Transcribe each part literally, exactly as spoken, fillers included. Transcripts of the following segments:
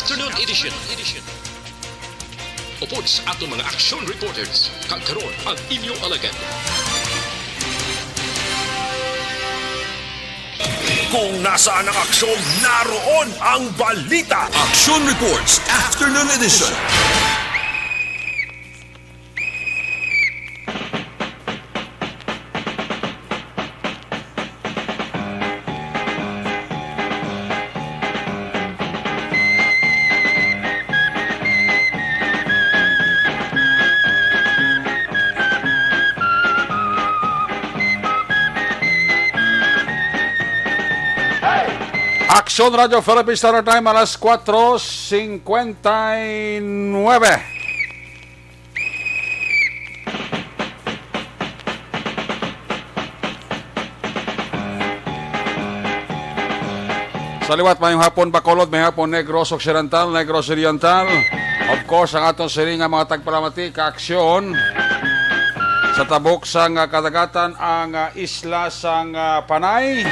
Afternoon Edition. Upod sa aton mga action reporters, kag karon ang inyo alagad. Kung nasaan ang aksyon, naroon ang balita. Action Reports, Afternoon Edition. Aksyon Radyo Philippine Standard Time, alas kuwatro singkwenta y nuebe. Sa liwat, mayong hapon, Bacolod, mayong hapon, Negros Occidental, Negros Oriental. Of course, ang aton sini nga mga tagpalamati, kaaksyon sa tabok sang, ah, kadagatan, ang, ah, isla sang, ah, Panay,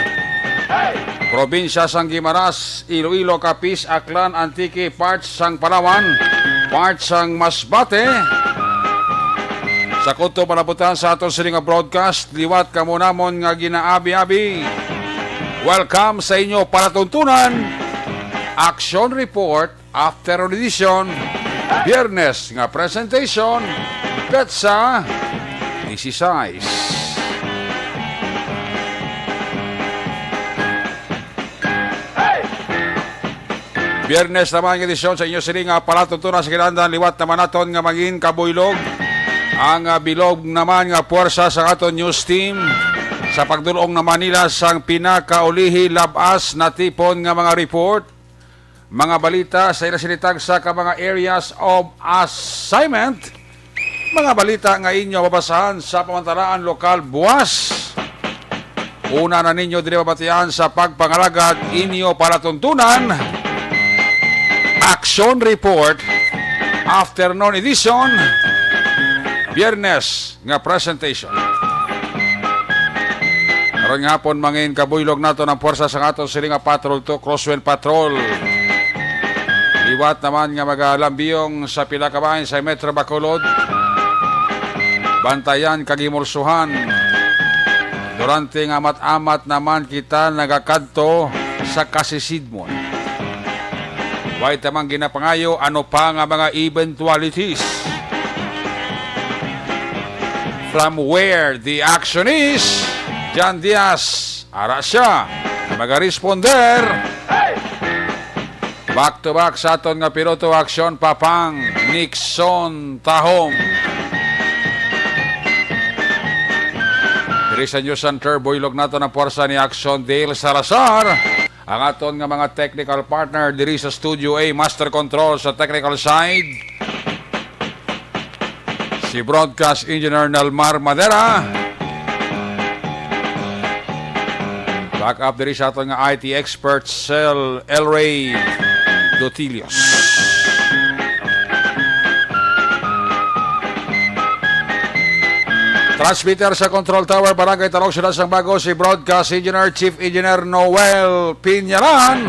probinsya sang Guimaras, Iloilo, Capiz, Aklan, Antique, parts sang Palawan, parts sang Masbate. Sa kutob palabutan sa aton sini nga broadcast, liwat kamo namon nga ginaabi-abi. Welcome sa inyo palatuntunan, Action Report, Afternoon Edition, Biyernes nga presentation, petsa dieciséis. Biyernes naman nga edisyon sa inyo sini nga palatuntunan sa kinahanglan, liwat naman naton nga mangin kabuylog ang, ah, bilog naman nga puwersa sa aton news team sa pagdul-ong na Manila sang pinakaulihi lab-as natipon nga mga report, mga balita sa ila sini tagsa ka mga areas of assignment, mga balita nga inyo mabasahan sa pamantalaan lokal buwas. Una na ninyo diri mabatian sa pagpangalagad inyo palatuntunan, Action Report, Afternoon Edition, Biyernes nga presentation. Karon nga hapon, mangin kabuylog naton ang puwersa sang aton sini nga Patrol Two, Crosswind Patrol. Liwat naman nga magalambiyong sa pila ka bahin sa Metro Bacolod, bantayan kag himulsuhan. Durante nga amat-amat naman kita nagakadto sa kasisidmon. Way tamang ginapangayo, ano pa nga mga eventualities? From where the action is, Jan Diaz, ara siya, magaresponder. Back to back sa aton nga piloto, Action Papang Nixon Tahom. Diri sa News Center, buylog naton ang puwersa ni Action Dale Salazar. Ang aton nga mga technical partner diri sa Studio A, Master Control sa technical side, si Broadcast Engineer Nalmar Madera. Back up diri sa aton nga I T expert, Sel Elray Dotilios. Transmitter sa Control Tower, Barangay Talong, Siyudad sang Bago, si Broadcast Engineer, Chief Engineer Noel Piñalan.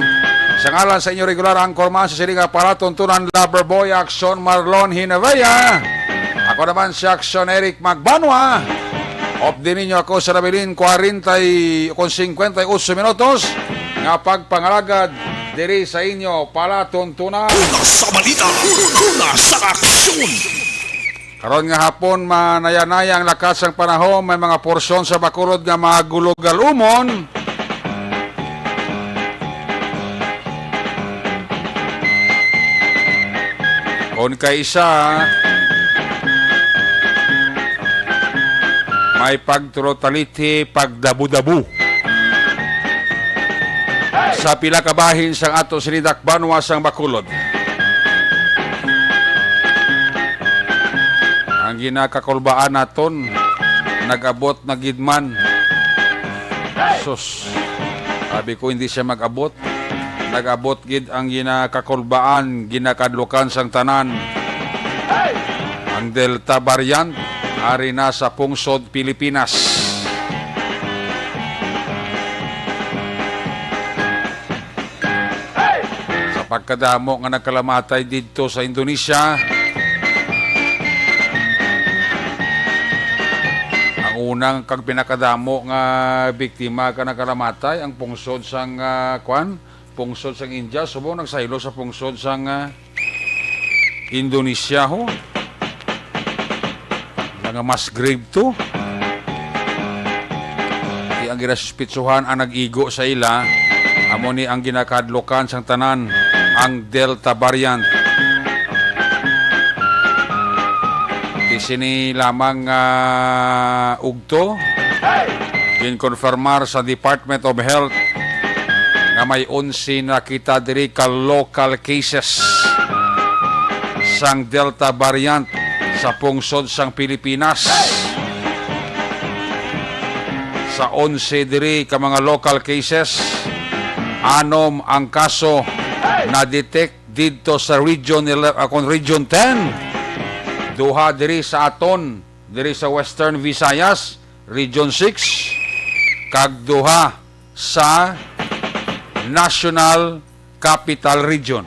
Sa ngalan sa inyo regular anchorman sa sini nga palatuntunan, Lover Boy Action Marlon Hinavea. Ako naman si Action Eric Magbanwa. Updi ninyo ako sa nabilin kwarenta y, kung cincuenta y ocho minutos nga pagpangalagad diri sa inyo palatuntunan. Una sa balita, una sa aksyon. Karon nga hapon, manaya-naya ang lakat sang panahon. May mga porsyon sa Bacolod nga magulog-alumon. Kon kay isa, may pagtulotaliti, pagdabu-dabu sa pila ka bahin sang ato sini dakbanwa sang Bacolod. Ang ginakakulbaan naton, nag-abot na gid man. Sus, sabi ko, hindi siya mag-abot. Nag-abot gid ang ginakakulbaan, ginakadlukan sang tanan. Ang Delta variant, ari na sa pungsod Pilipinas. Sa pagkadamo nga nagkalamatay didto sa Indonesia. Ang unang kag pinakadamo nga biktima ka nagkalamatay, ang pungsod sang, ah, kwan, pungsod sang India, subong nagsaylo sa pungsod sang, ah, Indonesia, ho. Nga mas grave to. Di ang ginasuspitsuhan ang nag-igo sa ila, amo ni ang ginakahadlukan sang tanan, ang Delta variant. Di sini lamang, ah, ugto, ginkonfirmar sa Department of Health nga may onse na kita diri ka local cases sang Delta variant sa pungsod sang Pilipinas. Sa onse diri ka mga local cases, anom ang kaso na-detect didto sa Region eleven, ah, kon Region ten. Duha diri sa aton, diri sa Western Visayas, Region six, kag duha sa National Capital Region.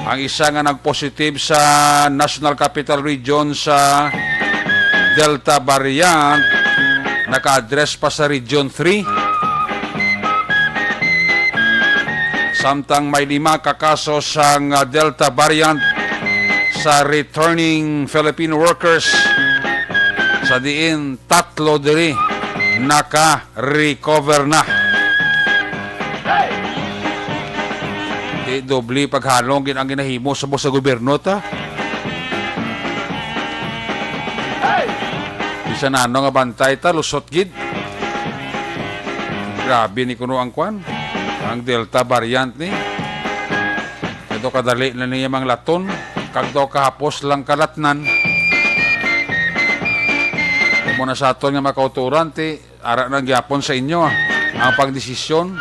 Ang isa nga nagpositive sa National Capital Region sa Delta variant naka-address pa sa Region three. Samtang may lima ka kaso sang, ah, Delta variant sa returning Filipino workers, sa diin tatlo diri naka-recover na. Di doble paghalong gid ang ginahimo sa, sa gobyerno ta. Bisan ano nga bantay ta, lusot gid. Grabe ni kuno ang kwan, ang Delta variant ni. Ito kadali na niya manglaton, kag daw kahapos lang kalatnan. Amo na sa aton nga makauturan, ti ara na gyapon sa inyo, ah, ang pagdesisyon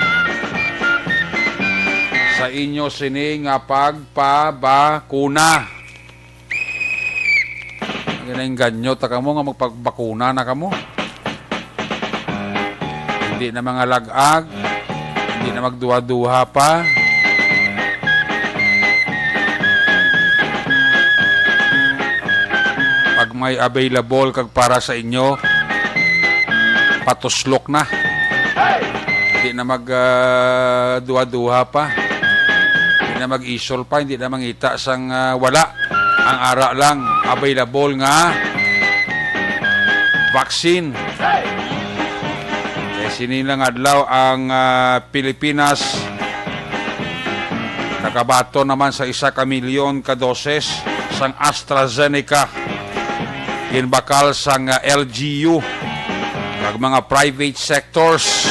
sa inyo sini nga pagpabakuna. Ginaengganyo ta kamo nga magpagbakuna na kamo. Hindi na mga lag-ag, hindi na magduha-duha pa. Pag may available kag para sa inyo, patuslok na. Hindi na mag, ah, duha-duha pa. Hindi na mag-isol pa, hindi na mangita sang, ah, wala. Ang ara lang available nga vaccine. Kay sini lang adlaw ang, ah, Pilipinas nakabaton naman sa isa ka milyon ka doses sang AstraZeneca. Ginbakal sang, ah, L G U kag mga private sectors.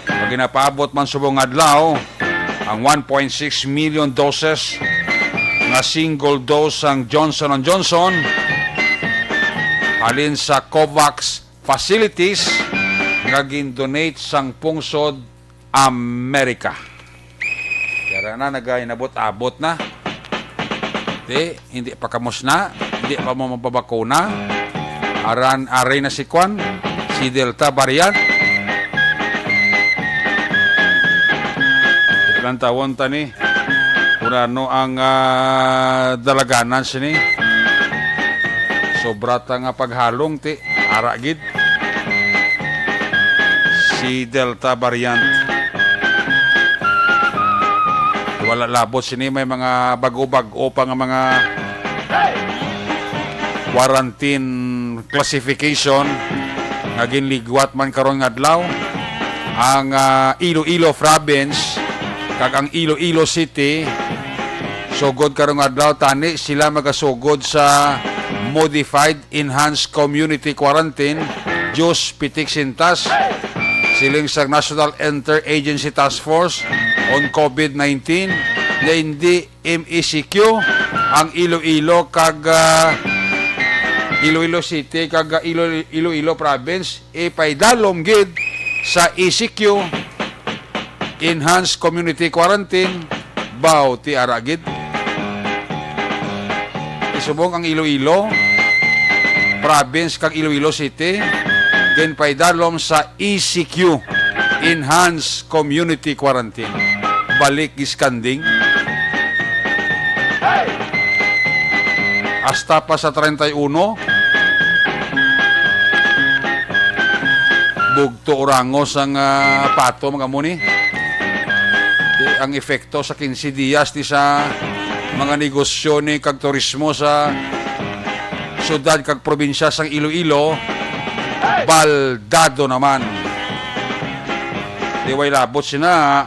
Nga ginapaabot man subong adlaw ang one point six million doses nga single dose sang Johnson and Johnson halin sa COVAX facilities nga gindonate sang pungsod Amerika. Yara na, nagainabot-abot na. Di, hindi pa kamo sna, hindi pa mo mapabakuna. Aran, ari na si kwan, si Delta variant. Di lang tawon ta ni kung ano ang, ah, dalaganan sini. Sobra ta nga paghalong, ti, ara gid. Si Delta variant. Wala labot sini, may mga bago-bago pa nga mga quarantine classification nga ginligwat man karon nga adlaw. Ang, ah, Iloilo Province kag ang Iloilo City, sugod karong adlaw, tani sila magasugod sa modified enhanced community quarantine, Diyos pitik sintas, siling sa National Interagency Task Force on COVID nineteen, nga hindi M E C Q ang Iloilo kag, ah, Iloilo City kag, ah, Ilo-, Iloilo Province, ipaidalom gid sa E C Q, Enhanced Community Quarantine, baw ti ara gid. Isubong ang Iloilo Province kag Iloilo City, ginpaidalom sa E C Q, Enhanced Community Quarantine. balik giskanding. Hasta pa sa treinta y uno, bugto o rangos ang, ah, pato, mga muni. Ang epekto sa quince dias ni sa mga negosyo ni kag turismo sa syudad kag probinsya sang Iloilo, baldado naman. Di way labot sina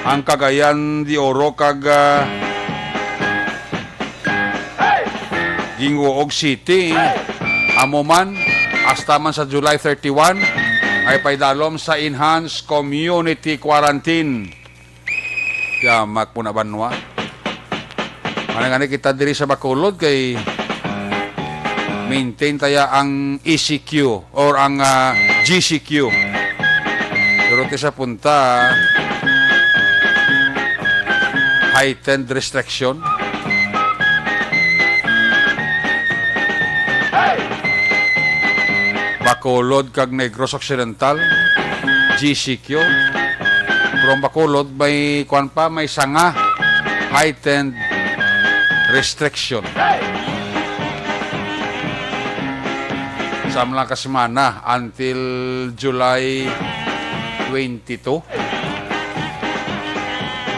ang Cagayan de Oro kag, ah, Guingoog City. Amo man, hasta man sa July thirty-one, ay paidalom sa enhanced community quarantine. Yamak mo na banwa. Ano nga ni kita diri sa Bacolod kay maintain taya ang E C Q or ang, ah, G C Q. Pero ti sa punta, heightened restriction. Bacolod kag Negros Occidental, G C Q. Pero ang Bacolod may, kuwan pa, may sanga, heightened restriction. Sa mga kasemana until July twenty-two.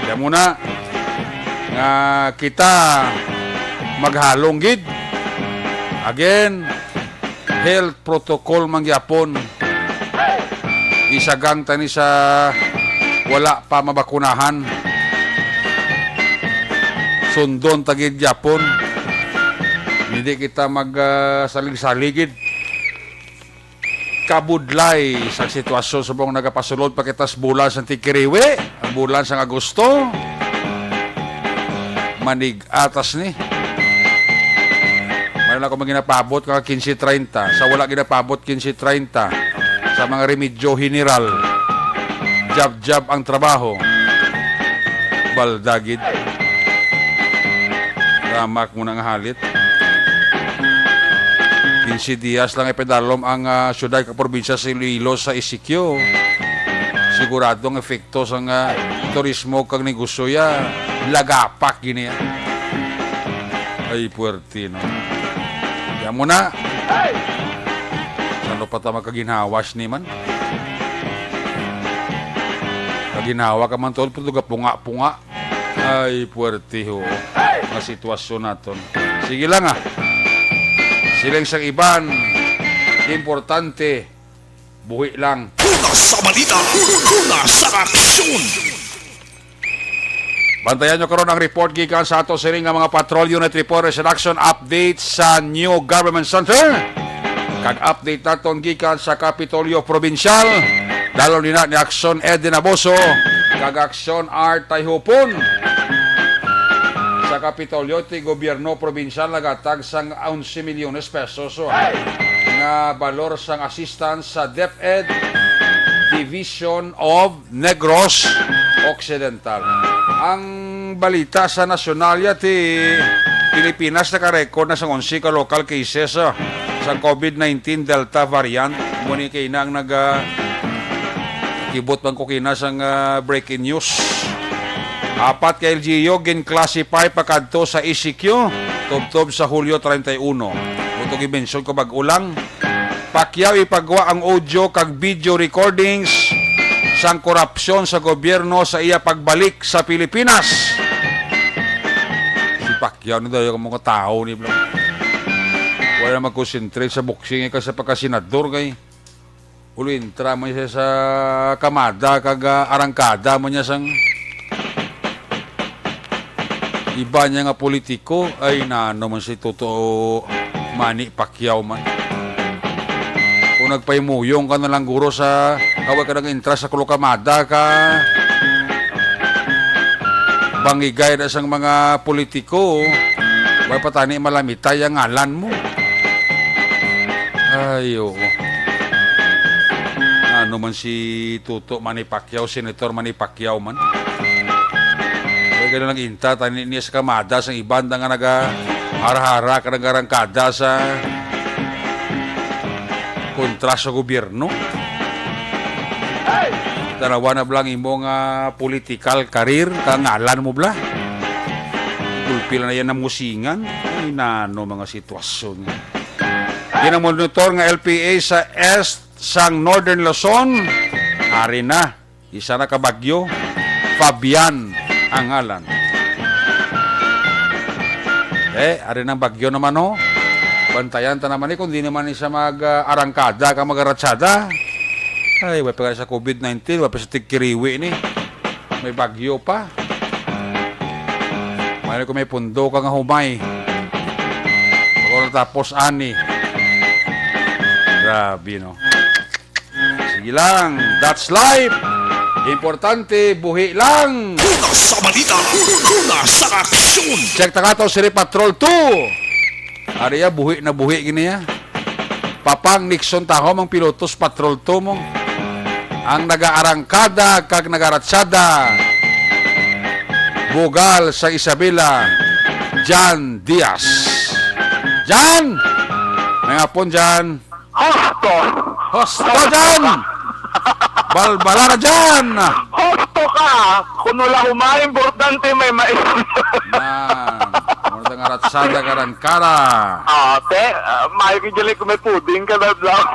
Kaya muna nga kita maghalong gid. Again, health protocol man gyapon. Isagang tani sa wala pa mabakunahan. Sundon ta gid gyapon. Hindi kita mag, ah, salig-saligid. Kabudlay sa sitwasyon subong nagapasulod pa kita sa bulan sa tigkiriwi, ang bulan sang Agosto. Manig-atas ni. Wala na ako maginapaabot ka quince treinta. Sa wala ginapaabot quince treinta, sa mga remedyo general, jab-jab ang trabaho. Baldagid. Ramak mo na nga halit. Quince dias lang ipedalom ang, ah, syudad kag probinsya sa Iloilo sa E C Q. Sigurado ang epekto sang, ah, turismo kag negosyo ya. Lagapak gini ya. Ay, puwerte, no? Kaya mo na. Sano pa ta makaginhawas ni man? Kaginhawa ka man, tol, pero gapunga-punga. Ay, puwerte, ho. Nga sitwasyon naton. Sige lang, ah. Siling sang iban, importante, buhi lang. Una sa balita, una sa aksyon. Bantayan nyo karon ang report gikan sa ato siring nga mga Patrol Unit Reporters in Action update sa New Government Center. Kag update naton gikan sa Kapitolyo Provincial. Dalon nina ni Action Ed Dinaboso kag Action Art Tayhupon. Sa Kapitolyo, ti gobyerno probinsyal nagatag sang onse milyones pesos, oh, nga balor sang assistance sa DepEd Division of Negros Occidental. Ang balita sa nasyonal ya, ti Pilipinas naka-record na sang onse ka local cases, ah, sa COVID nineteen Delta variant. Muni kay nang nag, ah, kibot man ko kina sang, ah, breaking news. Apat ka L G U gin-classify pakadto sa E C Q tubtob sa Hulyo treinta y uno. Buto gimensyon ko bag-o lang. Pacquiao ipagwa ang audio kag video recordings sang korupsyon sa gobyerno sa iya pagbalik sa Pilipinas. Si Pacquiao ni dayo mga tao ni bro. Wala mag-concentrate sa boxing kay sa pagkasenador kay ulo entra man siya sa kamada kag, ah, arangkada man niya sang iba niya nga politiko, ay, nano man si Toto Manny Pacquiao man. Kung nagpahimuyong ka na lang guro sa kaway ka nag-intra sa kulokamada ka, bangigay na sang mga politiko, way patani malamitay ang ngalan mo. Ay, oo. Ano man si Toto Manny Pacquiao, Senator Manny Pacquiao man. Kaya gano'n lang inta, tani niya sa kamada, sa iban na nga nagahara-hara, ka nagarangkada sa kontra sa gobyerno. Tarawa na bala ang imo nga political career, ka ngalan mo bala. Gulpi lang na yan namusingan. Ay, nano mga sitwasyon. Yan ang monitor nga L P A sa East sang Northern Luzon. Ari na. Isa na ka bagyo. Fabian ang ngalan. Eh, ari nang bagyo naman, ho. Bantayan ta naman, eh, kung di naman siya mag, ah, arangkada ka mag-aratsada. Ay, wa pa ka sa covid nineteen, wa pa sa tigkiriwi ni. May bagyo pa. May ko may pundo ka nga humay. Ako tapos ani. Grabe, no? Sige lang, that's life. Importante, buhi lang. Una sa balita, una sa aksyon. Check ta ka to, Siri Patrol two. Ariya, buhi na buhi gini ya. Papang Nixon Tahom ang pilotos Patrol two mo. Ang nagaarangkada kag nagaratsada. Bugal sa Isabela, Jan Diaz. Jan! May hapon, Jan. Hosto! Hosto, Jan! Balbala na, Jan! Hosto ka! Kung wala humay, importante may mais. Yan. Muna nga ratsada ka ng kara. Ah, te, ah, may kajali kung may puding ka na lang.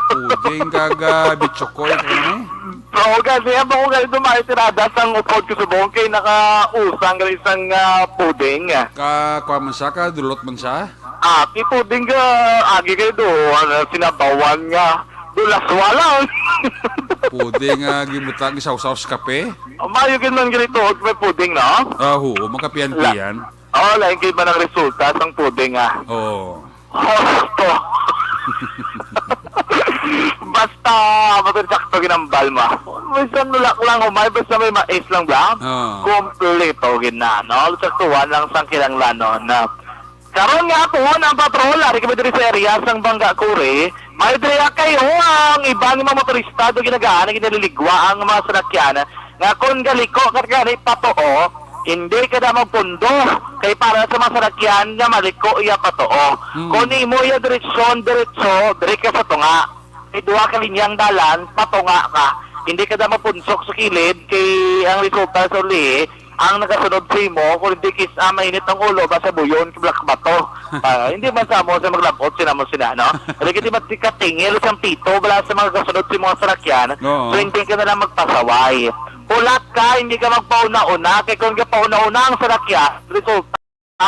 Puding kag, ah, bitchokoy, ano? Oo, kasi ang bako kayo dumayo tirada sang upod ko subong kay nakausang gali sang, ah, puding. Ka, kuha man sa ka, dulot man sa? Ah, ti puding, ah, agi kayo do, ano, sinabawan nga. Dulaswa lang. Puding, ah, gibutang, gisawsaw sa kape? Mayo gid man gali tuod may puding, no? Ah, oo, makapian-pian. Oh, lain gid man ang resulta sang puding, ah. Oo. Hosto. Basta, basta sakto ginambal mo. Minsan wala ko lang humay, basta may mais lang ba? Oo. Kompleto gid na, no? Saktuhan lang sang kinahanglanon na. Karon nga hapon ang patrol, ari kami diri sa area sang Bangga Kuri. May diri kayo ang iba nga mga motorista do ginagaan, ginaliligwa ang mga salakyan. Nga kon galiko ka gani patuo, hindi ka na magpundo. Kay para sa mga salakyan nga maliko iya patuo. Hmm. Kon imo iya direksyon, diretso, diri ka sa tunga. May duha ka linyang dalan, patunga ka. Hindi ka na mapunsok sa kilid, kay ang resulta sa uli, ang nagasunod sa imo, kung hindi kis-, ah, mainit ang ulo, basta buyon, kay black bato. Ah, hindi man sa amo sa maglabot, sina mo sina, no? Hindi ka di mat-, katingil sa pito, bala sa mga kasunod sa mga salakyan. Oo. So, hindi ka na lang magpasaway. Hulat ka, hindi ka magpauna-una, kay kung gapauna-una ang salakyan, resulta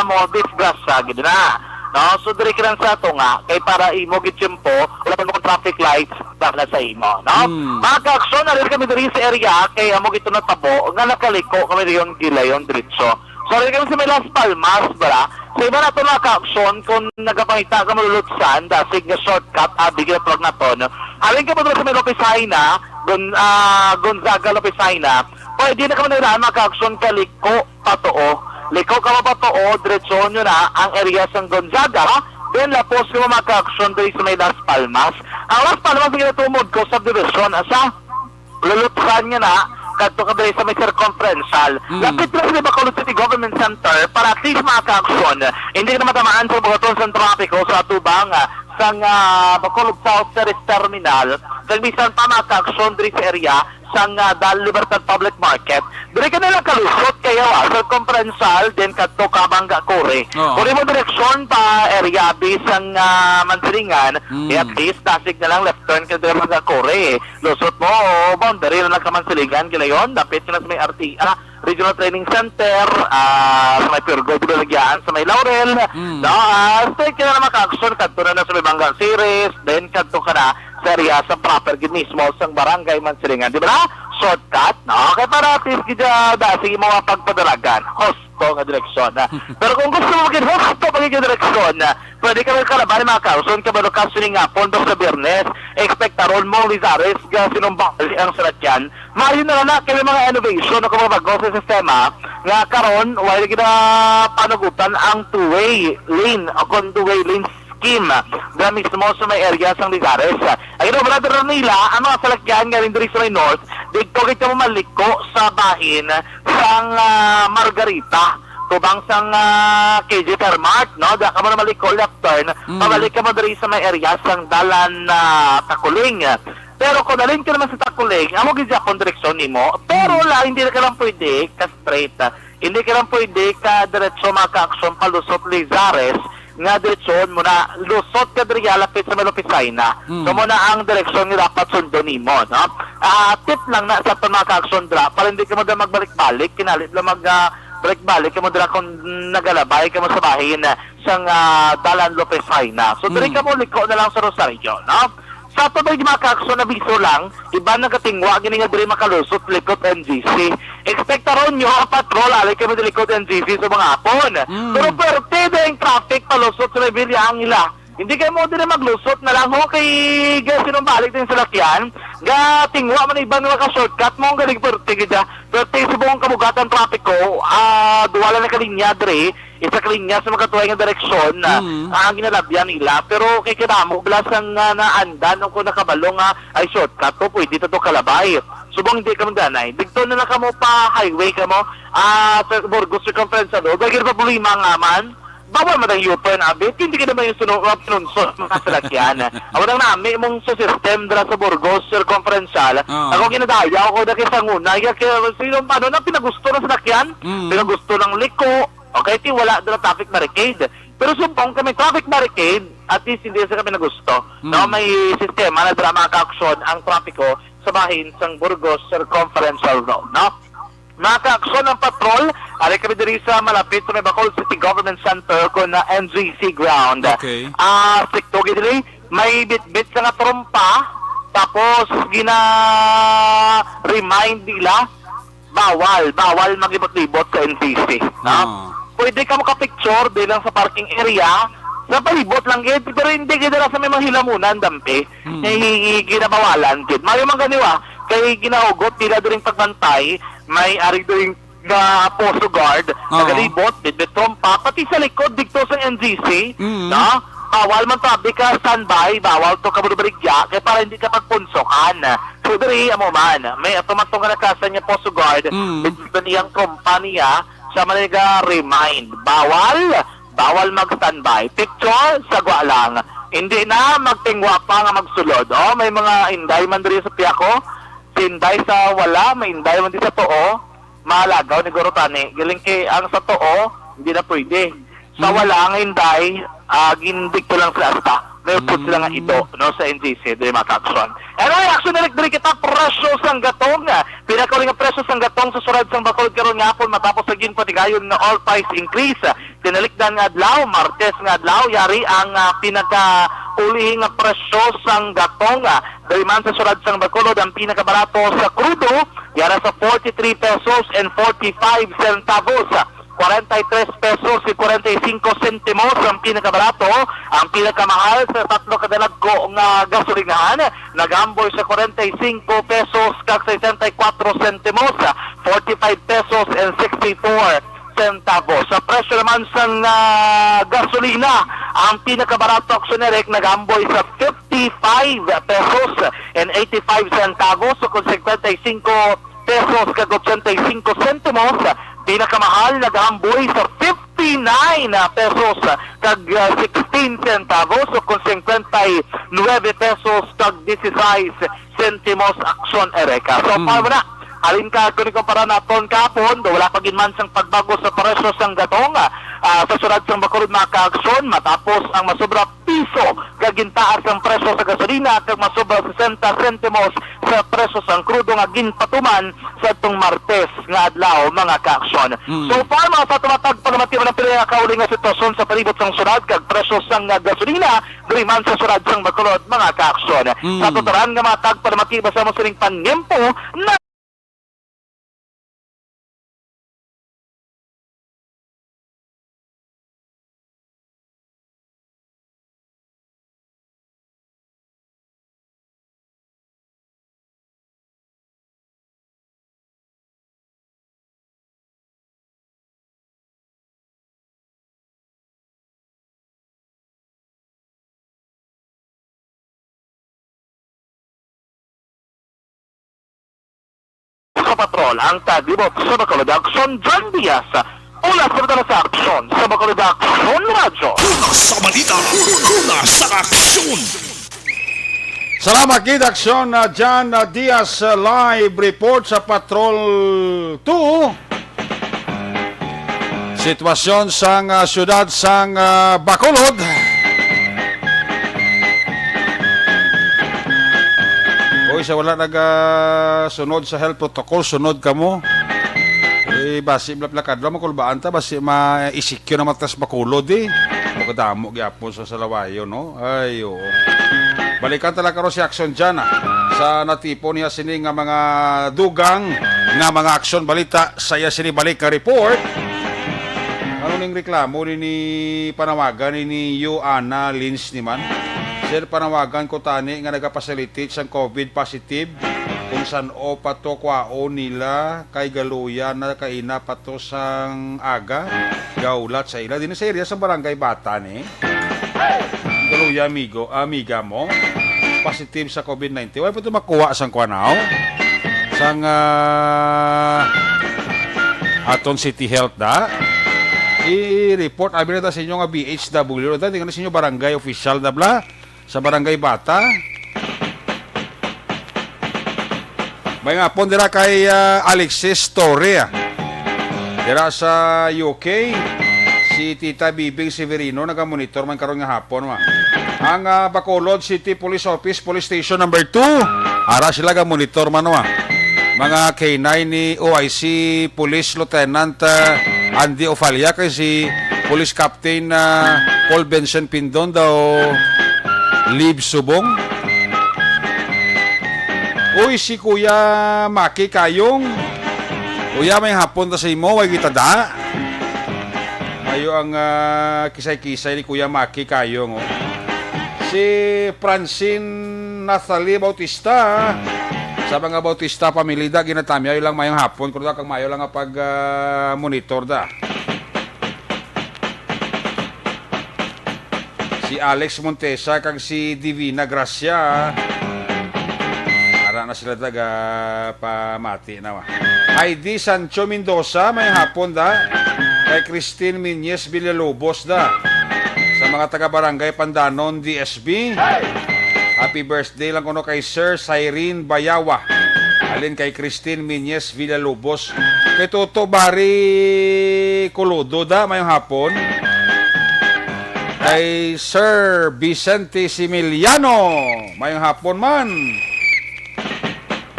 mo, disgrasya gid na. No? So, diri ka lang sa ato nga, kay para imo gid tiyempo, wala pa mo traffic lights, bala sa imo, no? Hmm. Mga kaaksyon, narin kami diri sa area, kay amo gid ito natabo, nga nakaliko kami dayon gilayon diretso. So, ari kami sa may Las Palmas, bala. Sa iba nato, mga kaaksyon, kung nagapangita ka malulutsan, dasig nga shortcut, abi, ginatawag nato, no? Aring ka mo sa may Lopez Jaena, Gon-, ah, Gonzaga, Lopez Jaena, pwede na ka man nila, mga kaaksyon, kaliko, patuo. Liko ka mo patuo, diretso nyo na ang area sang Gonzaga, then lapos ka mo, mga kaaksyon, diri sa may Las Palmas. Ang Las Palmas, ang ginatumod ko, subdivision, asa? Lulutsan nga na, kadto ka diri sa may circumferential. Mm. Lapit lang sa Bacolod City Government Center para at least, mga kaaksyon, hindi ka na matamaan sa buhaton sa trapiko sa atubang, ah, sang, ah, Bacolod South Ferries Terminal. Kag bisan pa, mga kaaksyon, diri sa area sang, ah, Dal Libertad Public Market. Diri ka nila kalusot kay, ah, circumferential, then kadto ka Bangga Kuri. Oo. Kung imo direksyon pa area, bisang, ah, Mansilingan, Mm. eh, at least, dasig na lang left turn ka diri Bangga Kuri. Lusot mo, boundary na lang ka man silingan, gilayon, dapit ka na sa may R T A, Regional Training Center, ah, sa may Pure Gold, Bilagyaan, sa may Laurel. Mm. No, ah, straight ka na naman ka-action, kadto na na sa may Bangga Ceres, then kadto ka na sa area sa proper gid mismo sang Barangay Mansilingan, di ba? Shortcut, no? Kaya para at least gid, ah, da, sige mo nga pagpadalagan. Hos, to nga direksyon, ah. Pero kung gusto mo maging husto pa yung direksyon, ah, pwede ka magkalaban, mga kauson, kabalo ka sining hapon, basta Biyernes, ekspektaron mo, Lizares, ga sinumbali ang salatyan. Maayo na lang na, kaya mga innovation o kung mga bago sa sistema, nga karon, wala gina panugutan ang two-way lane o kung two-way lane scheme dira mismo sa may area sang Lizares. Ang ginobra dira nila, ang mga salakyan nga rin diri sa may north, dito gid ka maliko sa bahin sang, ah, Margarita, tubang sang, ah, K J Fairmart, no? Diya ka mo na maliko, left turn, Mm. pabalik ka mo diri sa may area sang Dalan, ah, Takuling. Pero kung alin ka naman sa Taculing, amo gid gyapon direksyon nimo. Pero Hmm. la, hindi na ka lang pwede ka straight. Hindi ka lang pwede ka diretso makaaksyon palusot Lizares, nga diretsoon mo na lusot ka diri lapit sa may Lopez Jaena. Hmm. So mo na ang direksyon nga dapat sundon nimo, no? Ah, tip lang na sa pagmakaaksyon dra, para hindi ka mo dra magbalik-balik, kinahanglan lang mag, ah, balik-balik ka mo dra kung nagalabay ka mo sa bahin, ah, sang, ah, Dalan Lopez Jaena. So, diri Hmm. ka mo liko na lang sa Rosario, no? Sa tubig, mga kaakso, abiso lang, iban nagatingwa gini nga diri makalusot likod N G C. Ekspektaron nyo ang patrol ali kami likod N G C sa mga hapon. Mm. Pero perte din traffic palusot sa may Villa Angela. Hindi kayo mo din maglusot na lang ho kay ga sinumbalik din sa lakyan. Ga tingwa man iban nga ka-shortcut mo ang galing perte gid, ah. Perte sa buong kabugatan trapiko, ah, duwala na kalinya diri. Isa ka linya sa magkatuway nga direksyon na Mm. ang ginalabyan nila. Pero kay kadamo bala sang, ah, naandan o kung nakabalo nga ay shortcut to, pwede to, to kalabay. Subong hindi ka magdanay. Dito na lang kamo pa highway kamo, ah, sa Burgos Circumferential Road. Wala gyud problema nga man. Bawal man ang U-turn, abit. Hindi ka naman yung suno-, uh, pinunso sa mga salakyan. Ako nang nami mong sa system dira sa Burgos Circumferential. Oo. Ako ginadayaw ko na kay Sanguna. Ya, kaya sino, ano na pinagusto ng salakyan? Mm. Pinagusto ng liko. Okay, ti wala dira traffic barricade. Pero sumpong kami traffic barricade, at least hindi sa kami nagusto. Hmm. No, may sistema na dira mga kaaksyon ang trapiko sa bahin sang Burgos Circumferential Road, no? Mga kaaksyon ang patrol, ari kami diri sa malapit sa may Bacolod City Government Center kun na N G C ground. Okay. Ah, strikto gid diri, may bitbit sa nga trompa, tapos gina-remind nila bawal, bawal maglibot-libot sa N T C, no? Ah. Pwede ka makapicture bilang sa parking area, sa palibot lang gid, pero hindi gid dira sa may mga hilamunan, dampi. Hmm. Kay ginabawalan gid. Mayo man ganiwa, kay ginahugot nila during pagbantay, may ari during nga poso guard, Oo. nagalibot, bitbit trompa, pati sa likod dito sa N G C, Mm. no? Bawal man to, abi ka standby, bawal to ka baligya, kay para hindi ka pagpunsokan. So, diri, amo man, may atumato nga nakasan niya poso guard, Mm. bitbit iyang trompa niya, sa Manila remind. Bawal, bawal mag-standby. Picture, sagwa lang. Hindi na, magtingwa pa nga magsulod. Oh, may mga inday man diri sa Piaco. Si inday sa wala, may inday man di sa tuo. Malagaw ni Guro Tani. Galing kay ang sa tuo, hindi na pwede. Sa Mm. wala ang inday, ah, gindigto lang sila asta. May upod sila nga Mm. ito, no, sa N G C, diri mga kaaksyon. Anyway, action direct diri kita, presyo sang gatong. Pinakauli nga presyo sang gatong sa surad sang Bacolod karon nga hapon matapos sa ginpatigayon nga oil price increase. Tinalikdan nga adlaw, Martes nga adlaw, yari ang, ah, pinakauli nga presyo sang gatong, ah, diri man sa surad sang Bacolod. Ang pinakabarato sa krudo, yara sa forty-three pesos and forty-five centavos. Kwarenta y tres pesos y kwarenta y cinco sentimos ang pinakabarato. Ang pinakamahal sa tatlo ka dalagko nga gasolinahan, nagaamboy sa kwarenta y cinco pesos kag sesenta y cuatro sentimos, forty-five pesos and sixty-four centavos. Sa presyo naman sang, ah, gasolina, ang pinakabarato, Aksyon Eric, nagaamboy sa fifty-five pesos and eighty-five centavos, o kung cincuenta y cinco pesos kag ochenta y cinco sentimos. Pinakamahal, nagaamboy sa fifty-nine pesos kag, ah, sixteen centavos, o kung cincuenta y nueve pesos kag dieciséis sentimos, Aksyon Erika. So, Mm. paano na? Alin ka, kung ikumpara naton kahapon, do wala pa gid man sang pagbago sa presyo sang gatong, ah, sa surad sang Bacolod, mga kaaksyon, matapos ang masobra piso ka gintaas ang presyo sa gasolina kag masobra sesenta sentimos sa presyo sang krudo nga ginpatuman sa atong Martes nga adlaw, mga kaaksyon. Mm. So far, mga sa tumatag, palamati man ang pila nga kauli nga sitwasyon sa palibot sang syudad kag presyo sang, ah, gasolina diri man sa syudad sang Bacolod, mga kaaksyon. Mm. Sa tuturan nga mga tagpalamati, basta mo sining panyempo na sa patrol ang taglibot sa Bacolod Aksyon, John Diaz. Una sa Bacolod Aksyon, sa Bacolod Aksyon Radyo. Una sa balita, una sa aksyon. Salamat gid, Aksyon, ah, John, ah, Diaz, ah, live report sa Patrol two. Sitwasyon sang, ah, siyudad sang, ah, Bacolod. Uy, sa wala nag, ah, sunod sa health protocol, sunod kamo. Eh, basi bla-, plakadlo, makulbaan ta, basi ma-, isikyo na matas Bacolod, eh. Pagkadamo gyapon sa salawayo, no? Ay, oo. Balikan ta lang karon si Aksyon John, ah. Sa natipon niya sini nga mga dugang nga mga aksyon balita, sa iya sini balik nga report. Ano ning reklamo ni, ni panawagan ni, ni Yu Ana Lins ni man? Sir, panawagan ko tani nga nagapasalitate sang COVID positive kung san-o pa to kwaon nila kay galuya na kaina pa to sang aga, gahulat sa ila. Din sa area sa Barangay Bata ni. Galuya, amigo, amiga mo. Positive sa COVID nineteen. Wala pa to makuha sang kwanaw. Sang, ah, aton City Health da. I-report, abi na ta sa inyo nga B H W. Da, tingnan sa inyo barangay official da bla. Sa Barangay Bata. May nga hapon dira kay, ah, Alexis Torre, ah. Dira sa U K, si Tita Bibing Severino nagamonitor man karon nga hapon, wa. Ang, ah, Bacolod City Police Office, Police Station Number two, ara sila gamonitor man, wa. Mga K nine ni O I C Police Lieutenant, ah, Andy Ofalia kay si Police Captain, ah, Paul Vincent Pindon daw leave subong. Uy, si Kuya Maki Kayong. Kuya, may hapon ta sa imo, way kita da. Ayo ang, ah, kisay-kisay ni Kuya Maki Kayong, oh. Si Francine Nathalie Bautista, sa mga Bautista pamilya da, ginatamyaw lang mayong hapon, kuno da kag mayo lang nga pag, ah, monitor da. Si Alex Montesa kag si Divina Gracia. Ara na sila taga pamati na, wa. Heidi Sancho Mendoza, may hapon da. Kay Christine Minyes Villalobos da. Sa mga taga Barangay Pandanon, D S B. Happy birthday lang kuno kay Sir Cyrene Bayawa. Alin kay Christine Minyes Villalobos. Kay Toto Bari Colodo da, mayong hapon. Kay Sir Vicente Similiano, mayong hapon man.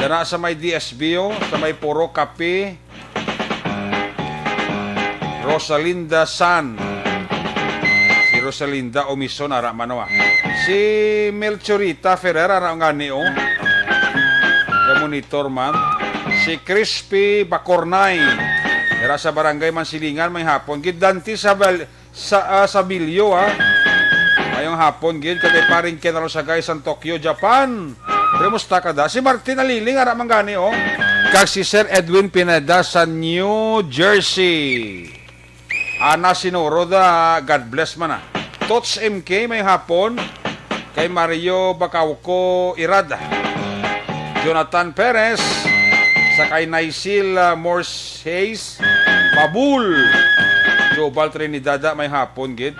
Dana sa may D S B, oh, sa may Puro Kape. Rosalinda San. Si Rosalinda Omison, ara man, oh, ah. Si Melchorita Ferrer, ara ngani, oh. Ga-monitor man. Si Crispy Bacornay. Dira sa Barangay Mansilingan, may hapon. Gid Dante sa Val-, sa, ah, Sabilio, ah. Mayong hapon gid kay paring Ken Arosagay sang Tokyo, Japan. Pre, musta ka da? Si Martin Aliling, ara man gani, oh. Kag si Sir Edwin Pineda sa New Jersey. Ana Sinoro da, God bless man, ah. Tots M K, may hapon. Kay Mario Bacauco Irad. Jonathan Perez. Sa kay Naisil, ah, Morse Hayes. Pabul. Jobal Trinidad, ah, may hapon gid.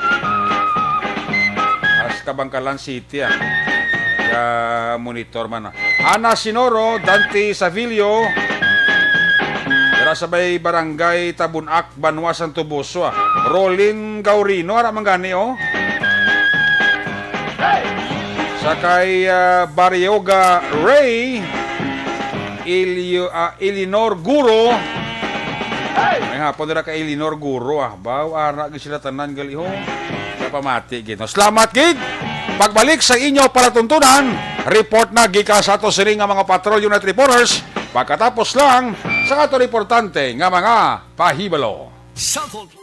As Kabangkalan City, ah. Ga-monitor man, ah. Ana Sinoro, Dante Savillo. Dira sa may Barangay Tabunak, Banwa, Santo Buso, ah. Rolin Gaurino, ara man gani, oh. Sa kay, ah, Barrioga Ray, Ilio-, ah, Elinor Guro. May hapon dira kay Elinor Guro, ah. Baw, ara gid sila tanan gali, oh. Sa pamati gid, no? Salamat gid. Pagbalik sa inyo palatuntunan, report na gikan sa ato sini nga mga Patrol Unit reporters. Pagkatapos lang sa ato importante nga mga pahibalo. Southhold.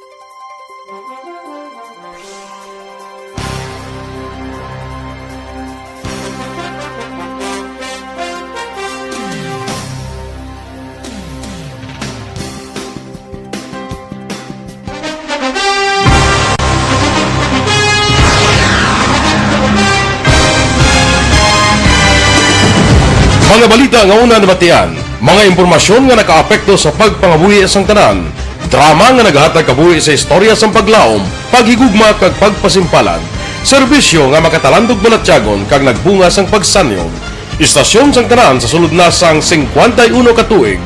Mga balita nga una nabatian, mga impormasyon nga nakaapekto sa pagpangabuhi sang tanan, drama nga naghatag kabuhi sa istorya sang paglaom, paghigugma kag pagpasimpalan. Serbisyo nga makatalandog balatyagon kag nagbunga sang pagsanyog. Istasyon sang tanan sa sulod na sang singkwenta y uno ka tuig.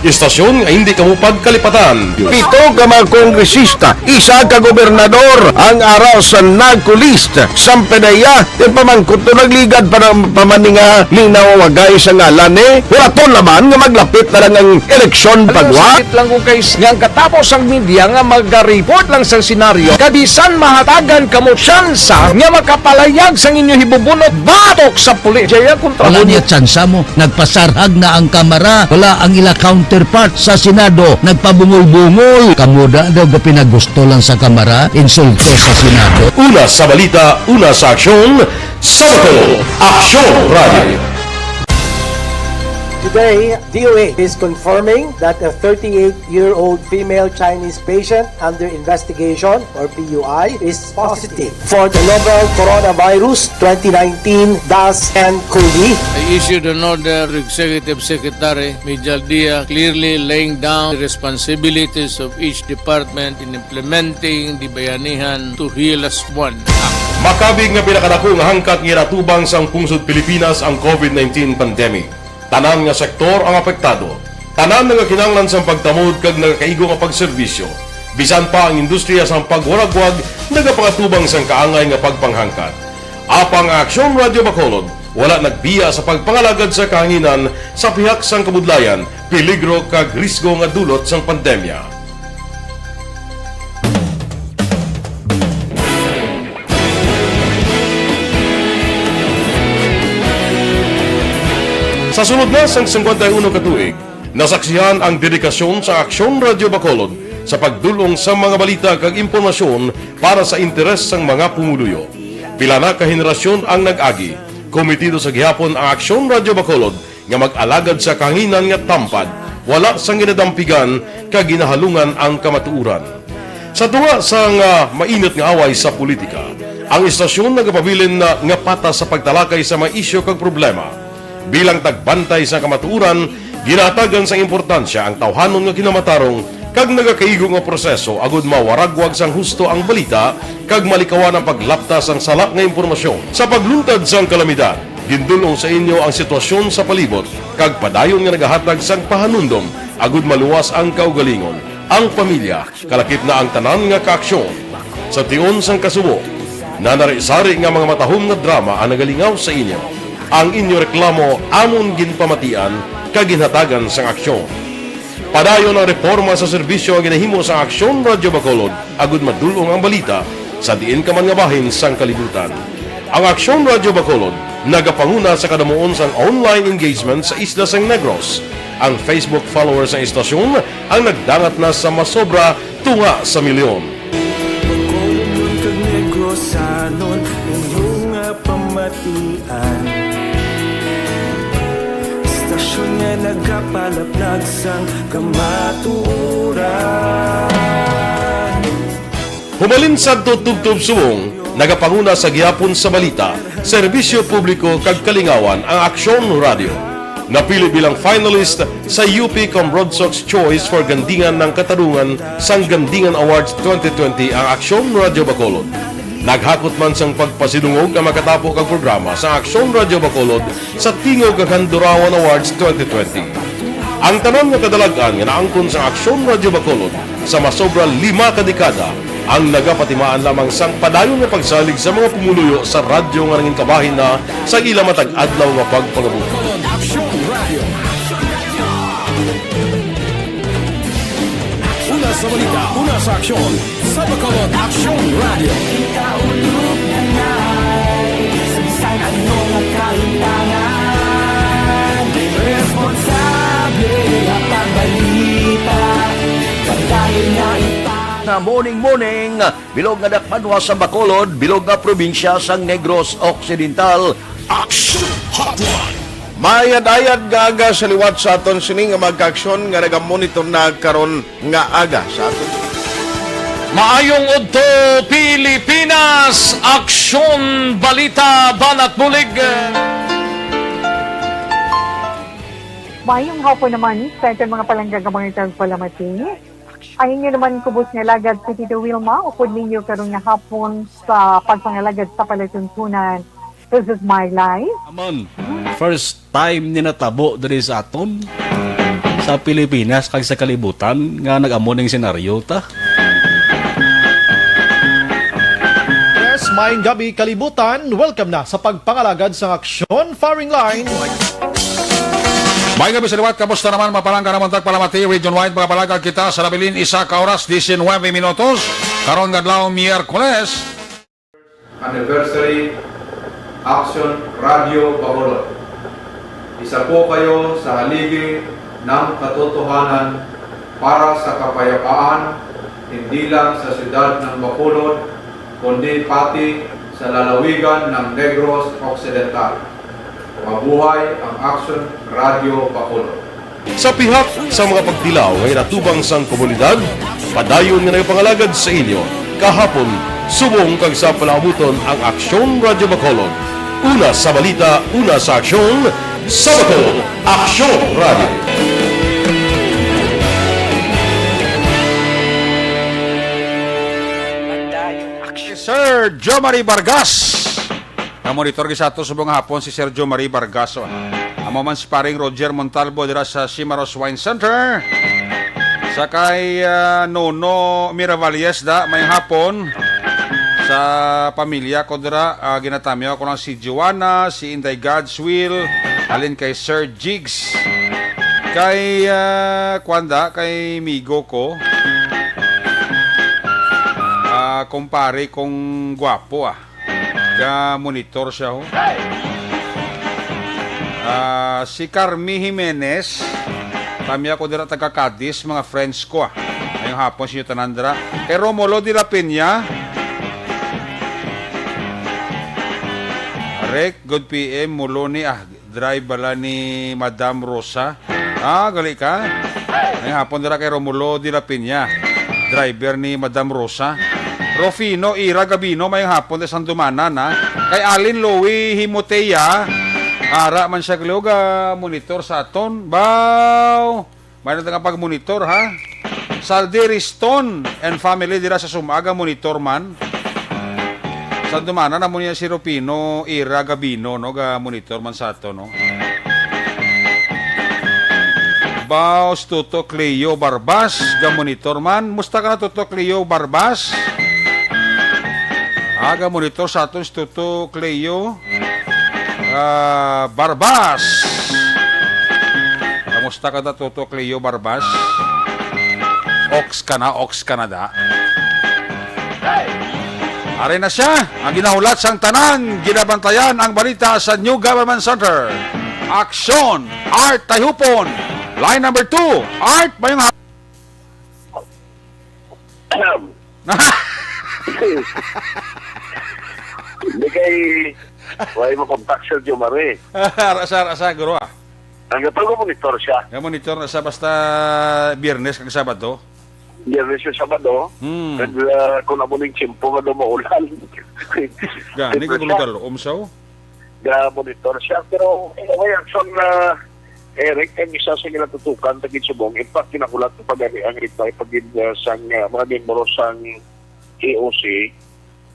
Istasyon nga hindi kamo pagkalipatan. Pito ka mga kongresista, isa ka gobernador ang ara sa NAGCO list. Sampedeya, ti pamangkot to nagligad pa na pamaninga ni nawagay sa ngalan ni. Huraton naman nga maglapit na lang ang eleksyon. Alam mo, pagwa. Sakit lang ko, guys, nga ang katapos ang media nga maga-report lang sa senaryo, kabisan mahatagan kamo tsansa nga makapalayag sang inyo hibubunot batok sa pulis. Jaya, kontra Wala mo niya tsansa mo. Nagpasarhag na ang Kamara. Wala ang ila counterpart sa Senado. Nagpabungol-bungol. Kamo da daw ga pinagusto lang sa Kamara, insulto sa Senado. Una sa balita, una sa aksyon, sa Bacolod, Aksyon Radio. Today, D O H is confirming that a thirty-eight-year-old female Chinese patient under investigation, or P U I, is positive for the novel Coronavirus twenty nineteen dash N COVID. I issued an order to Executive Secretary Mijal Dia, clearly laying down the responsibilities of each department in implementing the Bayanihan to Heal As One Act. Makabig nga pinakadako nga hangkat nga ginatubang sang pungsod Pilipinas ang COVID nineteen pandemic. Tanan nga sektor ang apektado. Tanan nagakinahanglan sang pagtamod kag nagakaigo nga pagserbisyo. Bisan pa ang industriya sang pagwaragwag nagapangatubang sang kaangay nga pagpanghangkat. Apang ang Aksyon Radio Bacolod wala nagbiya sa pagpangalagad sa kahanginan sa pihak sang kabudlayan, peligro kag risgo nga dulot sang pandemya. Sa sulod na sang singkwenta y uno ka tuig, nasaksihan ang dedikasyon sa Aksyon Radio Bacolod sa pagdul-ong sa mga balita kag impormasyon para sa interes sang mga pumuluyo. Pila na ka henerasyon ang nag-agi, komitido sa gihapon ang Aksyon Radio Bacolod nga mag-alagad sa kahanginan nga tampad, wala sang ginadampigan kag ginahalungan ang kamatuoran. Sa tunga sang, ah, mainit nga away sa politika, ang istasyon nagapabilin na nga patas sa pagtalakay sa mga isyu kag problema. Bilang tagbantay sa kamatuoran, ginahatagan sang importansya ang tawhanon nga kinamatarong kag nagakaigo nga proseso agud mawaragwag sang husto ang balita kag malikawan ang paglapta sang sala nga impormasyon. Sa pagluntad sang kalamidad, gindul-ong sa inyo ang sitwasyon sa palibot kag padayon nga nagahatag sang pahanumdom agud maluwas ang kaugalingon, ang pamilya, kalakip na ang tanan nga kaaksyon. Sa tion sang kasubo, nanari-sari nga mga matahom nga drama ang nagalingaw sa inyo. Ang inyo reklamo amon ginpamatian kag ginhatagan sang aksyon. Padayon ang reporma sa serbisyo nga ginahimo sang Aksyon Radio Bacolod agud madul-ong ang balita sa diin ka man nga bahin sang kalibutan. Ang Aksyon Radio Bacolod nagapanguna sa kadamuon sang online engagement sa isla sang Negros. Ang Facebook followers sang istasyon ang nagdangat na sa masobra tunga sa milyon. Bacolodnon kag Negrosanon, inyo nga pamatian. Istasyon nga nagapalaplag sang kamatuoran. Humalin sadto tubtob subong, nagapanguna sa gihapon sa balita, serbisyo publiko kag kalingawan ang Aksyon Radio. Napili bilang finalist sa U P Cambronsox Choice for Gandingan ng Katarungan sang Gandingan Awards twenty twenty ang Aksyon Radio Bacolod. Naghakot man sang pagpasidungog ang makatapo kag programa sa Aksyon Radio Bacolod sa Tingog kag Handurawan Awards twenty twenty. Ang tanan nga kadalag-an nga naangkon sa Aksyon Radio Bacolod sa masobra lima ka dekada ang nagapatimaan lamang sang padayon nga pagsalig sa mga pumuluyo sa radyo nga nangin kabahin na sa ila matag adlaw nga pagpangabuhi. Bacolod Aksyon Radio. Una sa balita, una sa aksyon, sa Bacolod Aksyon Radio. Ikaulog na ngay, sa bisan ano nga kahitangan, responsable nga pagbalita, pagdayon nga ipa- Na morning, morning. Bilog nga dakpanwa sa Bacolod, bilog nga probinsya sang Negros Occidental. Action Hotline. Maayad-ayad nga aga sa liwat sa aton sini nga mga kaaksyon nga nagamonitor na karon nga aga sa aton. Maayong udto, Pilipinas! Aksyon, balita, banat bulig. Maayong hapon naman sa aton mga palangga nga mga tagpalamati. Ang inyo naman kubos nga alagad si Tito Wilma, upod ninyo karon nga hapon sa pagpangalagad sa palatuntunan. This is my life. Amon, first time ni natabo diri sa aton, sa Pilipinas kag sa kalibutan, nga nag-amo ning senaryo ta. Yes, maayong gabi, kalibutan. Welcome na sa pagpangalagad sang Aksyon Firing Line. May gabi sa liwat, kamusta naman? Mapalangga naman tagpalamati, region-wide, mga palagag kita sa nabilin, isa ka oras, diecinuebe minutos. Karon nga adlaw, Miyerkules. Anniversary, Action Radio Bacolod. Isa po kayo sa haligi ng katotohanan para sa kapayapaan, hindi lang sa siyudad ng Bacolod, kundi pati sa lalawigan ng Negros Occidental. Mabuhay ang Action Radio Bacolod. Sa pihak sa mga pagtilaw nga ginatubang sang komunidad, padayon nga nagapangalagad sa inyo kahapon, subong kag sa palaabuton ang Aksyon Radyo Bacolod. Una sa balita, una sa aksyon, sa Bacolod, Aksyon Radyo. Sir Jomari Vargas. Nga monitor gid sa ato subong nga hapon si Sergio Marie Vargas, oh. Amo man si paring Roger Montalvo dira sa Cimaros Wine Center. Sa kay, ah, Nono Miravalles da, may hapon. Sa pamilya ko dira, ah, ginatamyaw ko lang si Joanna, si Inday God's Will, halin kay Sir Jigs. Kay, ah, kwan da, kay migo ko. Ah, kumpare kong gwapo, ah. Ga-monitor siya, ho. Ah, si Carmi Jimenez, tamyaw ko dira taga Cadiz, mga friends ko, ah. Ngayong hapon, sa inyo tanan dira. Kay Romulo de la Peña, Rick, good P M, Muloni, ah, drive bala ni Madam Rosa. Ah, gali ka. Ngayong hapon dira kay Romulo de la Peña, driver ni Madam Rosa. Rufino Ira Gabino, mayong hapon, sa Sandumanan, ha. Kay Alin Louie Himotea, ara man siya, gali, ga-monitor sa aton. Baw, may na nga pag-monitor, ha. Saldi Riston and family dira sa Sumaga, monitor man. Sandumanan, amo niya si Rufino Ira Gabino, no, ga-monitor man sa ato, no. Baos Tuto Cleo Barbas, ga-monitor man. Musta ka na, Tuto Cleo Barbas? Ah, ga-monitor sa aton si Tuto Cleo, ah, Barbas. Kamusta ka na, Tuto Cleo Barbas? Ox ka na, ox ka na da. Ari na siya, ang ginahulat sang tanan, ginabantayan ang balita sa New Government Center. Aksyon, Art Tayhupon. Line number two, Art, mayong ha- Hindi kay, wala mo contact, Sergio Mare. Rasa, rasa, guro, ah. Ang gato ko monitor siya. Nga monitor na sa basta Biyernes kag Sabado. Biyernes kag Sabado. Hmm. Kag, ah, kung amo ning tiyempo nga daw maulan. Gani, Siyempre siya. Kagulog-alom siya, oh. Ga-monitor siya. Pero, anyway, action na, Eric, ang isa sa ginatutukan, tagid subong, in fact, kinakulat ko pa gani ang reply pagid, ah, sang, ah, mga miyembro sang E O C.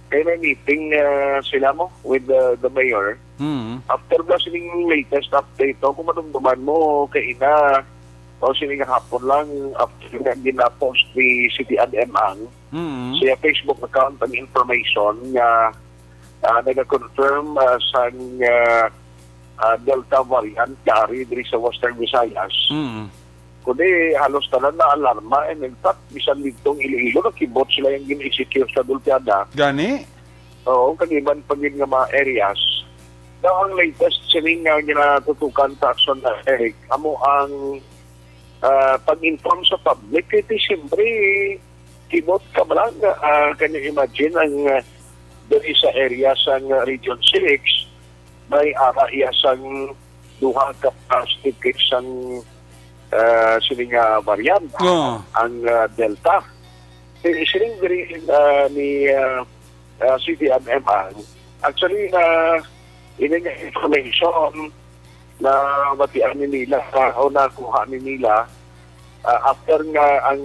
Kaya may meeting, ah, sila mo with the, the mayor. Mm. After ba sining latest update, no? Kung madumduman mo, kay ina, o sining hapon lang, after nga ginapost ni City Ad M ang Mm. siya Facebook account ang information nga, ah, nag-confirm, ah, sang, ah, ah, Delta variant nga ari diri sa Western Visayas. Mm. Kundi halos tanan na alarma, and in fact, bisan didtong Iloilo, nakibot sila yung gin-execute sa Dulpiada. Gani? Oo, kag iban pa gid nga mga areas. Now, ang latest sining nga ginatutukan sa action na, Eric, amo ang, ah, pag-inform sa public. Kay siyempre, kibot ka ba lang, ah, can you imagine ang, ah, diri sa area sa, ah, Region six, may ara iya sang duha ka positive case sang, ah, sini nga variant, Oo. ang, ah, Delta. Eh, sining diri, ah, ni, ah, ah, City M M ang, actually, na ini nga information na batian ni nila, ah, o nakuha ni nila, Ah, after nga ang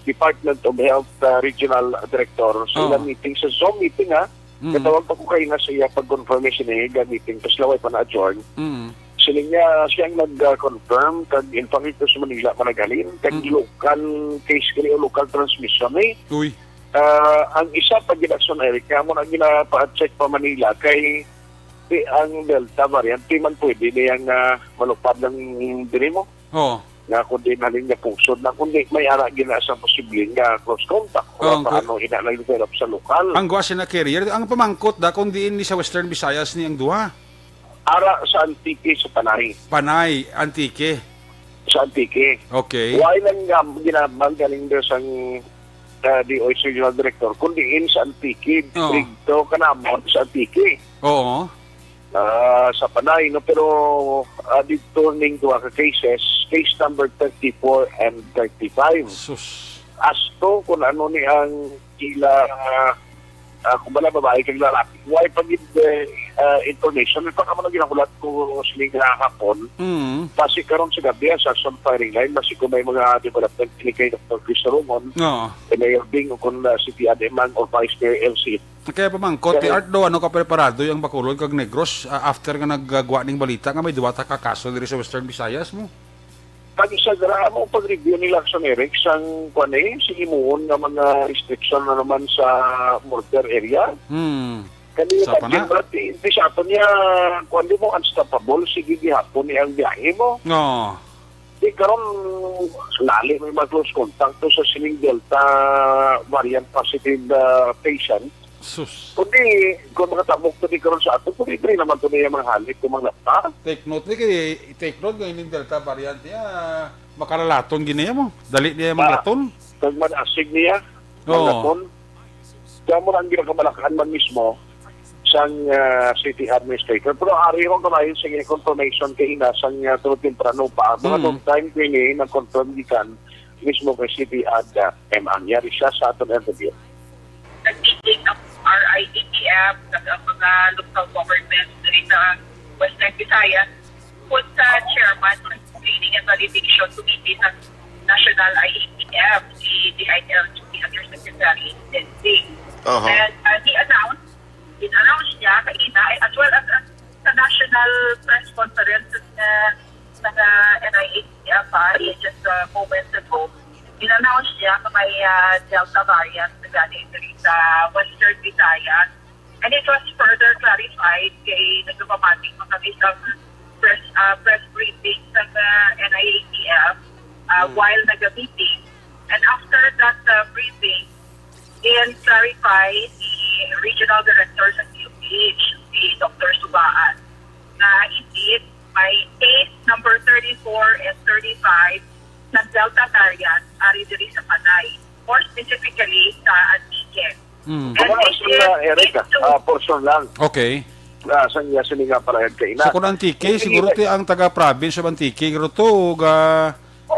Department of Health, ah, Regional Director sa Oh. ilang meeting, sa Zoom meeting, ha, Mm. katawag pa ko kayo na sa iya pag-confirmation ni ilang meeting, tapos laway pa na-adjourn. Mm. Siling niya, siya ang nag-confirm, kag in fact, ito sa Manila pa naghalin, kag Mm. local case kini o local transmission, eh. Uy. Ah, ang isa pa gid, Action Eric, nga mo na ginapa-check pa Manila, kay di ang Delta variant, di man pwede niyang, ah, malupad lang diri mo. Oo. Nga kung di halin nga pungsod na, kundi may ara gina sa posible nga close contact. Oo, Wala ang pa ku- ano, ina lang develop sa lokal. Ang guwa sina carrier, ang pamangkot da, kung diin ni sa Western Visayas ni ang duha? Ara sa Antique, sa Panay. Panay, Antique. Sa Antique. Okay. Why lang nga ginabang galing doon sang, ah, D O H Regional Director, kung diin sa Antique, Oo. Trigto, kanamon sa Antique. Oo. Ah, sa Panay, no? Pero, ah, dito ning duha ka cases, case number thirty-four and thirty-five. Sus. As to kung ano ni ang ila, ah, ah, kung bala babae kag lalaki. Why pa gid, eh, ah, information? Ito ka man ang ginahulat ko sining hapon. Mm. Basi karon sa gabi, ah, sa Action Firing Line, basi kung may mga development, kini kay Doctor Chris Salomon, Oo. kay Mayor Bing, o kung, ah, si Tia Demang or Vice Mayor L C. Kaya pamangkot, Kaya ti Art, do, ano ka preparado yung Bacolod kag Negros, ah, after nga naggwa ning balita nga may duwa ta ka kaso diri sa Western Visayas mo? Pag isa dira, amo ang pag-review nila sa Merex, ang, kwan eh, sa himuon nga mga restriction na naman sa border area. Hmm. Kani Sa pa na? Pag-, di, di sa ato niya, kwan di mo, unstoppable, sige gihapon ni ang biyahe mo. Oo. Di karon, lali may mga close contact to sa sining Delta variant positive, ah, patient. Sus. Kundi, kung makatabok to di karon sa ato, kung libre naman to niya mga halik, kung mga ta. Take note ni kay, take note nga ining Delta variant niya, makalalaton gid niya mo. Dali niya Ah, manglaton. Kag manasig niya, Oo. manglaton. Kaya mo lang ginakabalakan man mismo sang, ah, city administrator. Pero ari ko kamayon sa confirmation kay ina sang, ah, tulo temprano pa. Mga Mm. Noon time ko ini, nag-confirm gikan mismo kay city ad, ah, M ang yari siya sa aton interview. Nag-meeting ang R I D T F, kag ang mga local government diri sa Western Visayas, kung sa chairman sa Screening and Validation Committee sa National I A T F, si D I L G Undersecretary Densing. Aha. And, uh, he announced, in-announce niya kanina, as well as, uh, sa national press conference sa, sa N I A T F, ah, just, uh, moments ago, in-announce niya na may, ah, Delta variant na gani diri sa Western Visayas. And it was further clarified kay nagpapamating mo kami sa press, ah, press briefing sa, ah, N I A T F, ah, Hmm. while naga-meeting. And after that, ah, briefing, in-clarify ni Regional Director sa D O H, si Doctor Subaan, na indeed may case number thirty-four and thirty-five sa Delta variant ari diri sa Panay, more specifically sa Antique. Mm. And Kumbaga, this portion is na, Eric, ah, into ah, portion lang. Okay. Ah, sa iya, sini nga palahad kay ina. So, kung Antique, Hindi siguro na ti ang taga-province of Antique, siguro to, ga,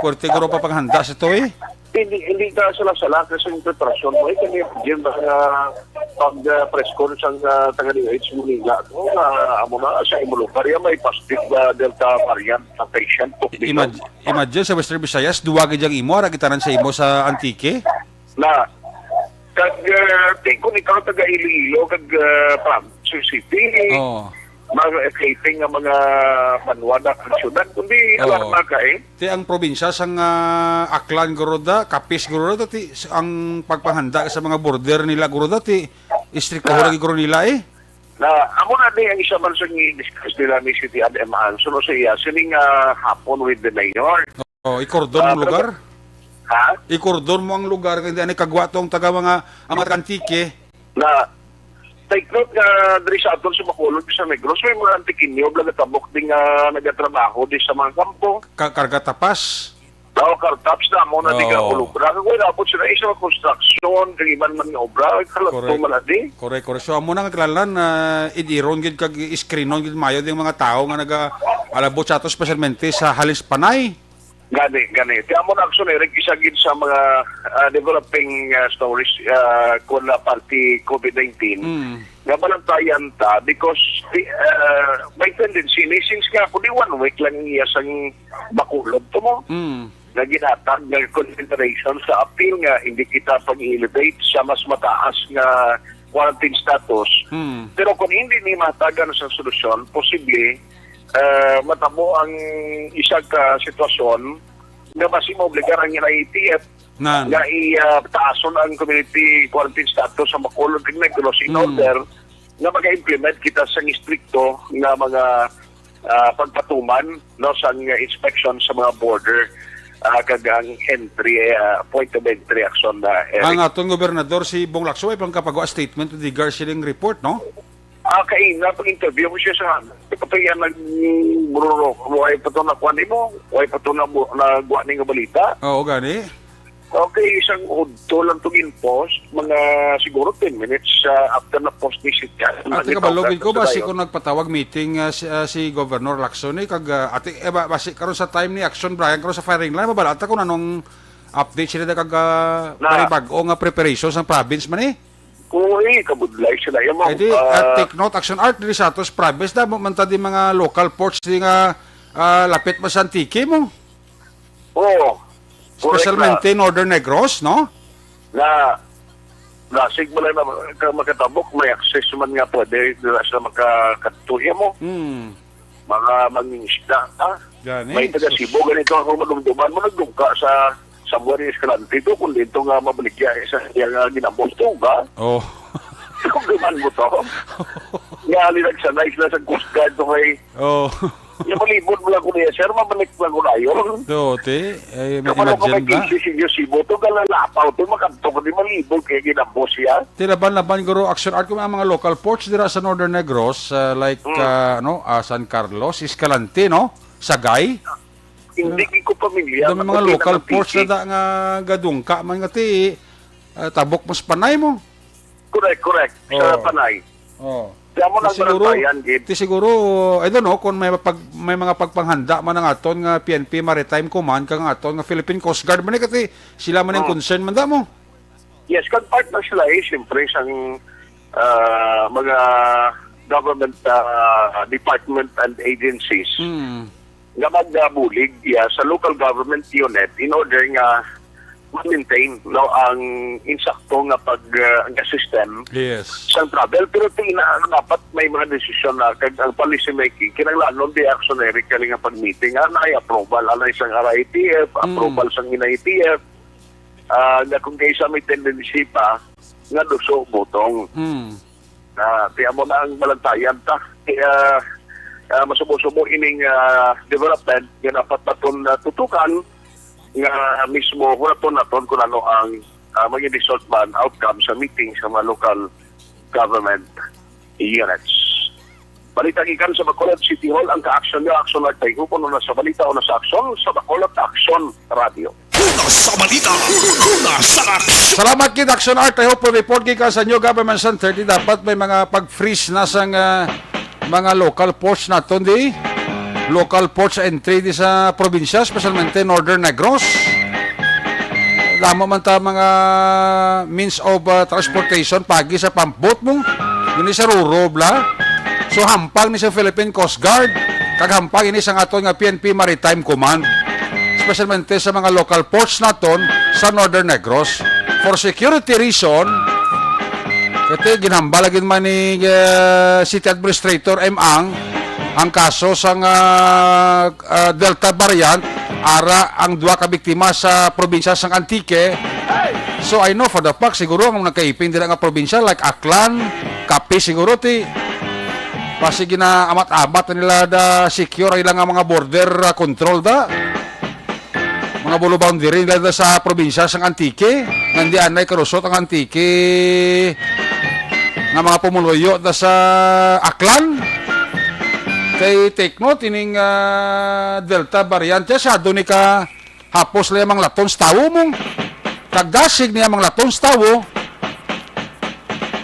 pwerte guro pa panghanda sa to, eh. Hindi, hindi ka sala-sala kasi yung preparasyon mo, eh, kani yung mga pag, ah, press con sang, ah, taga D O H Manila, no, nga amo na, sa imo lugar, yan, may positive, ah, Delta variant na patient. Imag-, imagine sa Western Visayas, duwa gid ang imo, ara gitanan sa imo sa Antique. Na, kag, ah, di ko ni ka taga Iloilo, kag, ah, Province City. Oo. Mga escaping nga mga banwa na ang syudad, kundi Oo. alarma ka, eh. Ti ang probinsya sang, ah, Aklan, guro da, Capiz, guro da, ti s-, ang pagpanghanda sa mga border nila, guro da, ti istrikto Ah. lagi, guro nila, eh. Na, amo na ni ang isa man sa ni-discuss nila ni City Ad M Anson o sa iya, sining, ah, hapon with the mayor. Oh, ikordon Ah, mo pero lugar? Ha? Ikordon mo ang lugar, kay hindi ani kagwa to ang taga mga, ang mga Antique. Na, take note nga diri sa aton sa Bacolod, sa Negros, may mga Antiqueño, nagatabok din nga nagatrabaho di sa mga kampo. Ka-, karga tapas? Daw kartaps na mo na di ka Oo. ulubra. Kung wala po sila, isa construction, kag iban man nga obra, kalato Correct. man na di. Correct, correct. So, amo na nga kilalan na idiron gid kag iskrinon gid mayo ding mga tawo nga naga-alabot sa ato, especialmente sa Halis Panay. Gani, gani. Ti amo na, actually, Eric, isa gid sa mga, ah, developing, ah, stories, ah, kun na parte COVID nineteen, Mm. nga malantayan ta because, di, ah, may tendency ni, since nga, kung di one week lang iya sang Bacolod to mo. Mm. nga ginhatag nga consideration sa apil nga hindi kita pag-elevate sa mas mataas nga quarantine status. Hmm. Pero kung hindi ni mahatagan sa solusyon, posible, ah, matabo ang isa ka sitwasyon nga mas maobligar ang N I T F Nan. nga i, ah, taason ang community quarantine status sa Bacolod kag Negros in Hmm. order nga maka-implement kita sa istrikto nga mga, ah, pagpatuman, no, sa nga inspection sa mga border, ah, kag ang entry, ah, point of entry action na area. Ang aton gobernador si Bong Lacson ay pang kapagawa statement with regards sining report, no? Ah, kaina pag-interview ko siya sa, ito pa yan nag-, bro, why pa to nakuha nimo? Why pa to na, nagwa ni nga balita? Oo, gani. Okay, isang udto lang to gin-post, mga siguro ten minutes, ah, after na post ni Sitya. Ate, kabalo gid ko, basi kung nagpatawag meeting, ah, si, ah, si Governor Lacson, eh, kag, ah, ate, eh, ba-, basi karon sa time ni Action Brian, karon sa firing line, mabala ta kung anong update sila da kag, ah, Na- panibag-o nga preparation sa province man, eh. Uy, kabudlay sila. Yan, ma'am. Eh, di, ah, ah, take note, Action Art, diri sa atos province, damo man ta di mga local ports di nga, ah, lapit man sa Antique mo. Oo. Correct. Especialmente na. Northern Negros, no? Na, nasig mo lang na ka-, makatabok, may access man nga pwede, dira sa makakatuya mo. Hmm. Mga mangingisda, ha? Gani. May taga Cebu, ganito ako madumduman mo, nagdungka sa, sa Buwan ni Escalante to, kung dito nga mabaligya, eh, sa iya nga ginamos to, ba? Oh. Dumduman mo to. Nga, linagsanay sila sa Coast Guard to kay Oh. Yung malibot mo lang ko niya, sir, mabalik lang ko na yun. Do, te. Ay, may Kapag ako imagine may ba? Cases sa inyo, Cebu, to, galalapaw, to, makadto ko, di malibot, kaya ginamos siya. Ti laban-laban, guro, Action Art, kung ang mga local ports dira sa Northern Negros, ah, like, Hmm. ah, ano, ah, San Carlos, Escalante, no? Sagay. Hindi ko pamilyar. Dami mga local ports na da nga gadungka man nga ti, ah, tabok mas panay mo. Correct, correct. Sa Oh. Panay. Oh. Kaya mo Ti nang siguro, balantayan, Gib. Ti siguro, I don't know, kung may pag-, may mga pagpanghanda man ang aton nga P N P Maritime Command, kag ang aton nga Philippine Coast Guard man, eh, kasi sila man ang Hmm. concern man da mo. Yes, kag part na sila, eh, siyempre, sang, ah, mga government, ah, department and agencies Hmm. nga magbulig, yeah, sa local government unit in order nga ma-maintain, no, ang insakto nga pag, ah, nga system Yes. sang travel. Pero tingnan, dapat may mga desisyon na kag ang policy making, kinahanglan di actionary kani nga pag-meeting. Anay approval, anay sang R I T F, Mm. approval sang N I T F, ah, nga kung kaysa may tendency pa nga duso butong. Mm. Ah, ti amo na ang balantayan ta. Kaya, ah, masubo-subo ining, ah, development nga dapat naton, ah, tutukan nga mismo huraton naton kung ano ang, ah, maging result ba, ang outcome sa meeting sa mga local government units. Balita gikan sa Bacolod City Hall, ang ka-action nyo, Action Art Tayho, kung ano sa balita o nasa aksyon, sa Bacolod Action Radio. Una sa balita, una sa aksyon. Salamat gid, Action Art. I hope report gikan sa New Government Center, di dapat may mga pag-freeze na sang, ah, mga local ports naton di. Local ports entry di sa probinsya, especialmente Northern Negros. Damo man ta mga means of, ah, transportation, pagi sa pambot mo. Yun sa Ruro, bla. So, hampang ni sa Philippine Coast Guard, kag hampang ini sa aton nga P N P Maritime Command, especialmente sa mga local ports naton sa Northern Negros. For security reason, kati ginhambal lagi man ni, eh, City Administrator M. Ang ang kaso sang, ah, ah, Delta variant, ara ang duha ka biktima sa probinsya sang Antique. So, I know for the fact, siguro ang nagkaiping dira nga probinsya, like Aklan, Capiz, siguro ti, basi ginaamat-amat na nila da secure ang ilang nga mga border, ah, control da. Mga bulo boundary nila da sa probinsya sang Antique, nga hindi anay karusot ang Antique nga mga pumuluyo da sa Aklan. Kay take note, ining, ah, Delta variant, ya, siya doon ka hapos lang yung mga laton sa tawo mo. Kagdasig niya mga laton sa tawo.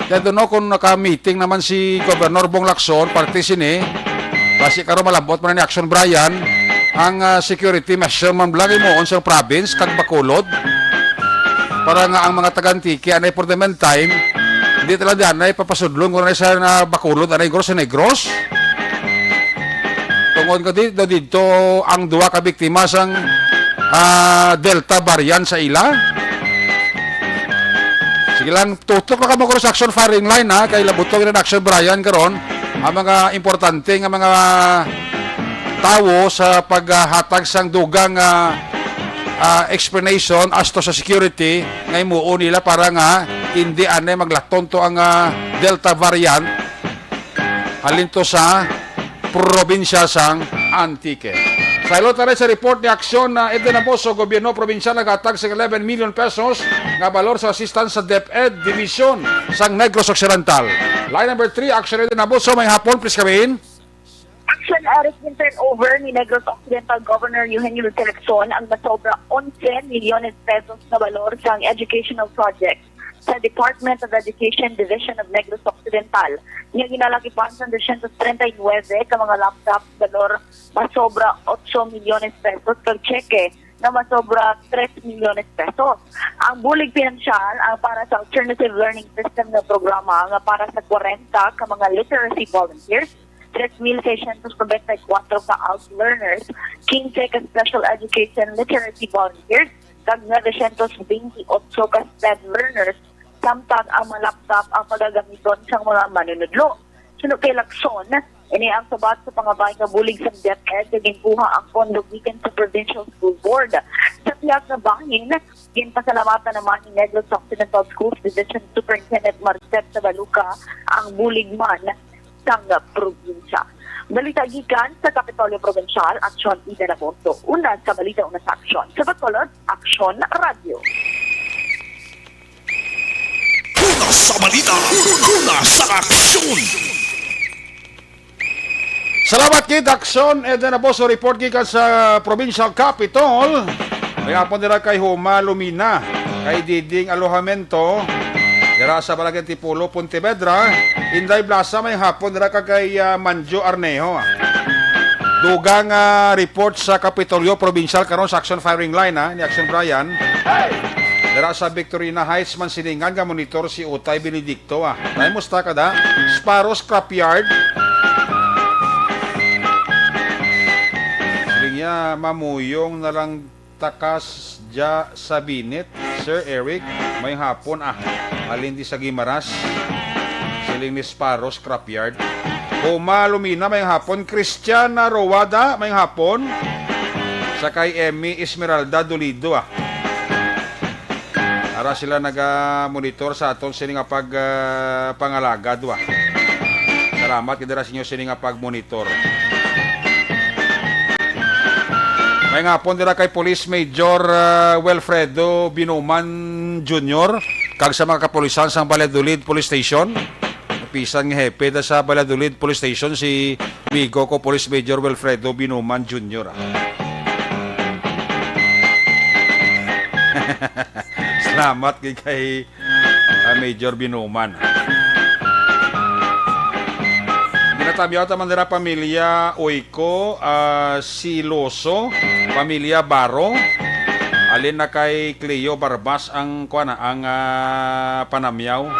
Kaya doon, no, kung naka-meeting naman si Governor Bong Lacson, parte sini, basi karon malabot man ni Action Brian, ang, ah, security measure man bala himuon sa province kag Bacolod, para nga ang mga taga Antique anay for the meantime, hindi talaga anay papasudlon kung anay sa na Bacolod, anay Negros, sa Negros. Tungod nga di, do dito ang duha ka biktima sang ah, Delta variant sa ila. Sige lang, tutok na kamo karon sa action firing line, ha, kay labutong na Action Brian karon ang mga importante nga mga tawo sa paghatag sang dugang, ah, ah, explanation as to sa security nga himuon nila para nga hindi anay maglaton to ang, ah, Delta variant halin to sa probinsya sang Antique. Sa ilo tanan sa report ni Aksyon na Eden Amoso, gobyerno probinsyal naghatag sa eleven million pesos nga balor sa assistance sa DepEd Division sang Negros Occidental. Line number three, Aksyon Eden Amoso, may hapon, please come in. Action Eric, gin-turnover ni Negros Occidental Governor Eugenio Lizalde Lacson ang masobra onse milyones pesos nga balor sang educational project sa Department of Education Division of Negros Occidental, nga ginalakipan sang dosyentos treinta y nuebe ka mga laptop balor masobra otso milyones pesos kag tseke nga masobra tres milyones pesos. Ang bulig pinansyal ang para sa Alternative Learning System nga programa nga para sa kwarenta ka mga literacy volunteers, tres mil seiscientos noventa y cuatro ka ALT learners, quince ka special education literacy volunteers, kag novecientos veintiocho ka SPED learners, samtang ang mga laptop ang pagagamiton sang mga manunudlo. Suno kay Lacson, ini ang sabat sa pangabay nga bulig sang DepEd nga ginkuha ang pondo gikan sa Provincial School Board. Sa pihak nga bahin, ginpasalamatan naman ni Negros Occidental Schools Division Superintendent Marcet Tabaluca ang bulig man sang probinsya. Balita gikan sa Kapitolyo Probinsyal, Aksyon Eden Amoso. Una sa balita, una sa aksyon. Sa Bacolod, Aksyon Radyo. Una sa balita, una sa aksyon. Salamat gid, Aksyon Eden Amoso, report gikan sa Provincial Capitol. May hapon dira kay Homa Lumina, kay Diding Alojamento, dira sa Barangay Antipolo, Pontevedra. Inday Blasa, may hapon dira ka kay, ah, Manjo Arnejo. Dugang, ah, report sa Kapitolyo Provincial karon sa action firing line, ha, ni Action Brian. Dira sa Victorina Heights, Mansilingan, nga monitor si Utay Benedicto, ah. Tay, musta ka da? Sparrow Scrapyard. Siling niya, mamuyong na lang takas dya sa binit. Sir Eric, may hapon, ah. Halin di sa Guimaras. Siling ni Sparrow Scrapyard. Homa Lumina, may hapon. Christiana Rowada, may hapon. Sa kay Emmy Esmeralda Dolido, ah. Ara sila naga-monitor sa aton sini nga pag, ah, pangalagad, wa. Salamat gid dira sa inyo sini nga pag-monitor. May nga hapon dira kay Police Major, ah, Wilfredo Binuman Junior kag sa mga kapulisan sang Valladolid Police Station. Pisan nga hepe da sa Valladolid Police Station si migo ko, Police Major Wilfredo Binuman Junior, ah. Salamat gid kay, ah, Major Binuman. Ginatamyaw ta man dira pamilya Oyco, ah, Siloso, pamilya Baro. Alin na kay Cleo Barbas ang, kuan na, ang, ah, panamyaw.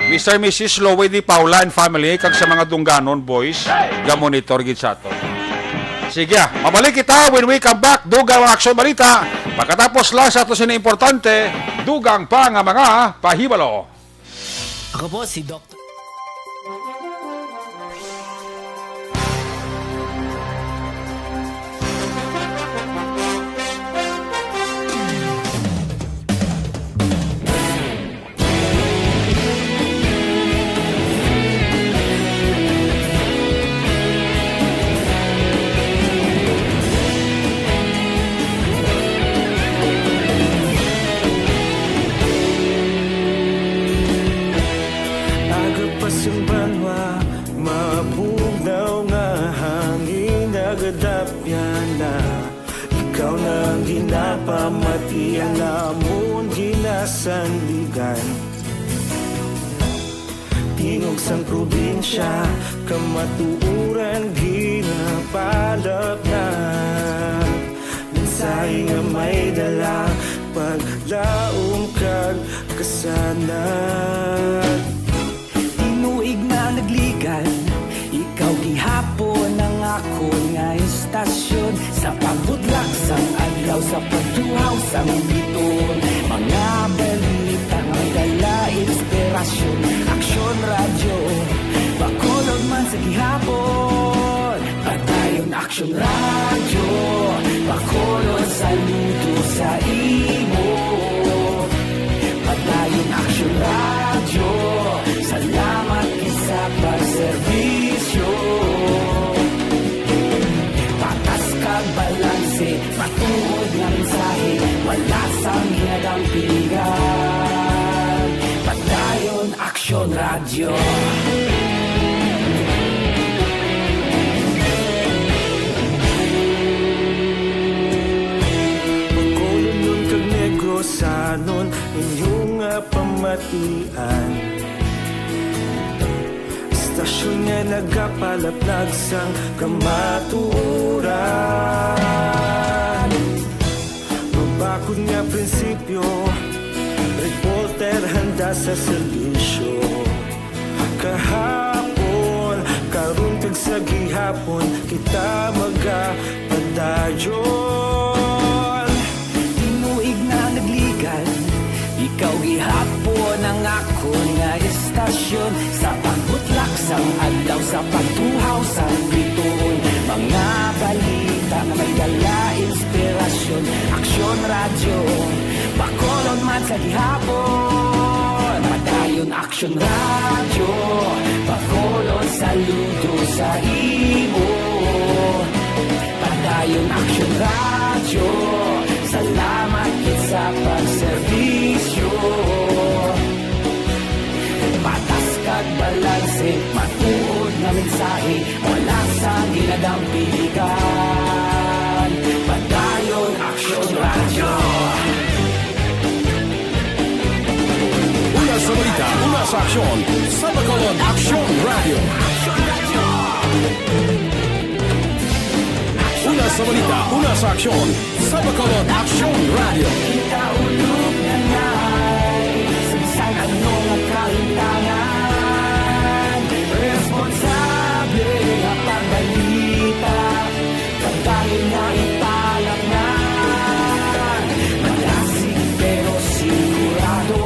Mister Missus Lowe Di Paula and family, kag sa mga Dungganon boys, ga-monitor gid sa ato. Sige, ah, mabalik kita when we come back. Dugang ang aksyon balita. Pagkatapos lang sa ato sini importante, dugang pa nga mga pahibalo. Ako po si Doctor Aga pa sang banwa, mabugnaw nga hangin, nagadapyan na. Ikaw na ang ginapamati, ang amon ginasandigan. Tingog sang probinsya, kamatuoran ginapalapnat. Mensahe nga may dala, paglaom kag kasanag. Tinuig na nagligad, ikaw gihapon ang akon nga istasyon. Sa pagbutlak sang adlaw, sa Uhaw sang biton, mga balita nga may dala inspirasyon. Aksyon Radyo, Bacolod man sa gihapon. Padayon Aksyon Radyo, Bacolod saludo sa imo. Padayon Aksyon Radyo, salamat gid sa pagserbisyo. Patas kag balanse, matuod nga mensahe, wala sang ginadampigan. Padayon Aksyon Radyo. Bacolodnon kag Negrosanon, inyo nga pamatian. Istasyon nga nagapalaplag sang kamatuoran. Mabakod nga prinsipyo, reporter handa sa serbisyo. Kahapon, karon kag sa gihapon, kita magapadayon. Tinuig na nagligan, ikaw gihapon ang akon nga istasyon. Sa pagbutlak sang adlaw, sa pagtuhaw sang bituon, mga balita nga may dala inspirasyon. Aksyon Radyo, Bacolod man sa gihapon. Padayon Aksyon Radyo, Bacolod saludo sa imo. Padayon Aksyon Radyo, salamat gid sa pagserbisyo. Patas kag balanse, matuod nga mensahe, wala sang ginadampigan. Padayon Aksyon Radyo. Una sa balita, una sa aksyon, sa Bacolod Aksyon Radyo. Una sa balita, una sa aksyon, sa Bacolod Aksyon Radyo. Kita ulog na nai, sa bisan ano nga kahintangan, responsable nga pagbalita, pagdali nga ipalapnan, malasig pero sigurado,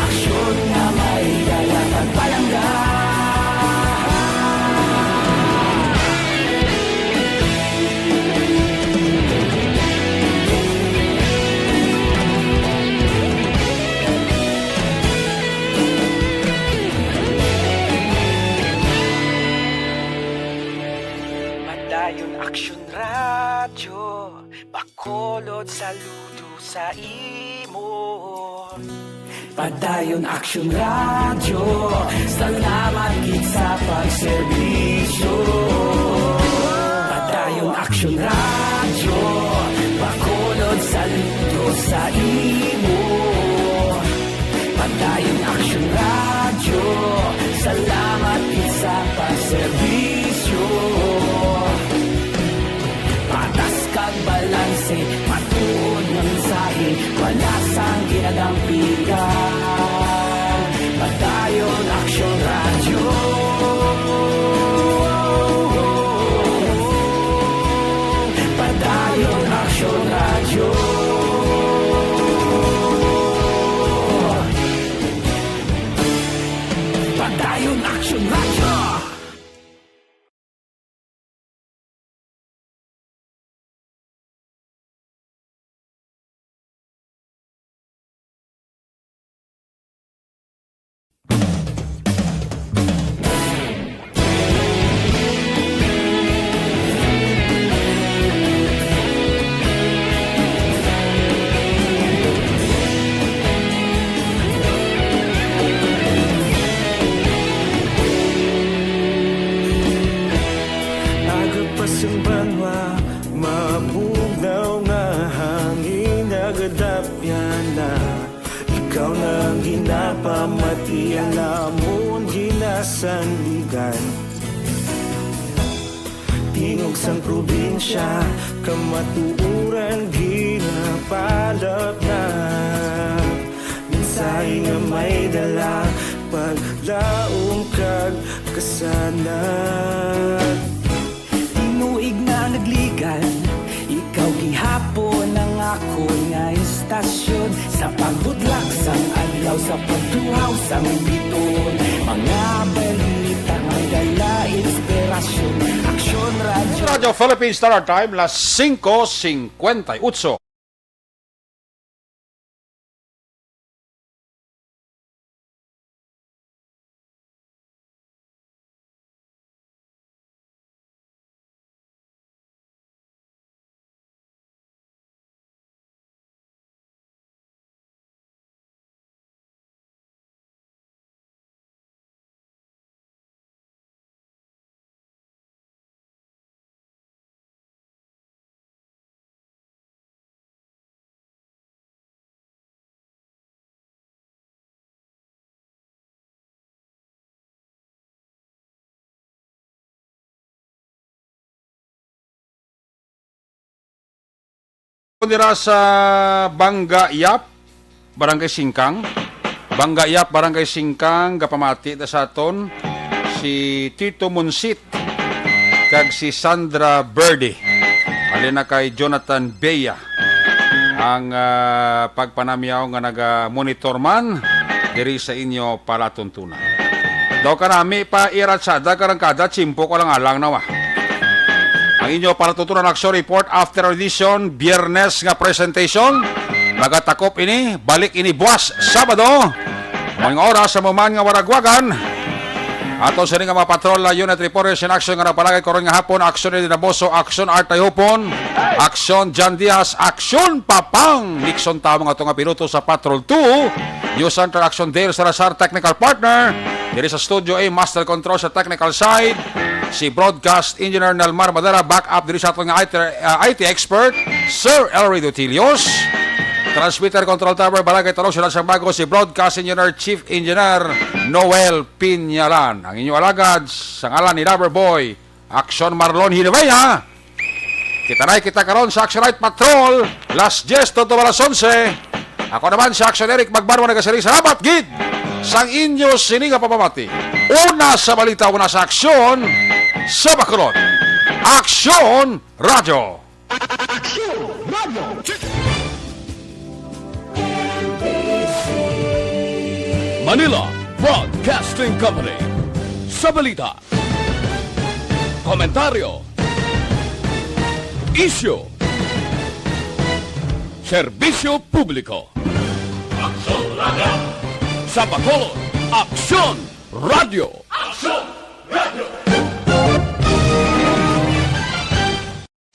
aksyon nga may dala pagpalangga. Padayon Aksyon Radyo, Bacolod saludo sa imo. Padayon Aksyon Radyo, salamat gid sa pagserbisyo. Padayon Aksyon Radyo, Bacolod saludo sa imo. Padayon Aksyon Radyo, salamat gid sa pagserbisyo. Patas kag balanse, matuod nga mensahe, wala sang ginadampigan. Padayon Aksyon Radyo. Padayon Aksyon Radyo. Padayon Aksyon Radyo. Aga pa sang banwa, mabugnaw nga hangin nagadapyan na. Ikaw na ang ginapamatian namon ginasandigan. Tingog sang probinsya, kamatuoran ginapalapnap. Mensahe nga may dala, paglaom kag kasanag. Tinuig na nagligan, ikaw gihapon ang Tasyon sa pagbudlak sang adlaw, sa pagduhaw sang biton, mga balita nga dala inspirasyon. Aksyon Radyo. Radyo Philippine Standard Time, las singko singkwenta y otso. Dira sa Bangga Yap, Barangay Singkang. Bangga Yap, Barangay Singkang, gapamati ta sa aton si Tito Monsit kag si Sandra Verde. Halin na kay Jonathan Bea ang, ah, pagpanamyaw nga naga-monitor man diri sa inyo palatuntunan. Daw kanami pa iratsada karang kada tsimpo ko lang alang na wa. Ang inyo palatuntunan action report after edition, Biyernes nga presentation. Magatakop ini, balik ini buwas, Sabado. Mga oras sa muman nga waragwagan. Ato sini nga mga patrol na unit reporters in action nga nagpalagay karon nga hapon, aksyon ni Dinaboso, aksyon Art Tayupon, aksyon Jan Diaz, aksyon Papang Nixon Tao, mga to nga piloto sa Patrol two. News Center, aksyon Dale Salazar, technical partner. Diri sa studio, A, master control sa technical side, si broadcast engineer Nelmar Madera, back up diri sa aton nga I T, uh, I T expert, Sir Elry Dutilios. Transmitter control tower, Barangay Talong, Siyudad sang Bago, si broadcast engineer, chief engineer Noel Pinyalan. Ang inyo alagad sa ngalan ni Lover Boy, Aksyon Marlon Hilivea. Kita na kita karon sa Action Night Patrol, las diyes tubtob alas onse. Ako naman si Action Eric Magbanwa, nagasiring salamat gid sang inyo sini nga pamamati. Una sa balita, una sa aksyon, sa Bacolod. Aksyon Radyo. Aksyon Radyo. Manila Broadcasting Company. Sa balita, komentaryo, isyu, serbisyo publiko. Aksyon Radyo. Sa Bacolod, Aksyon Radyo. Aksyon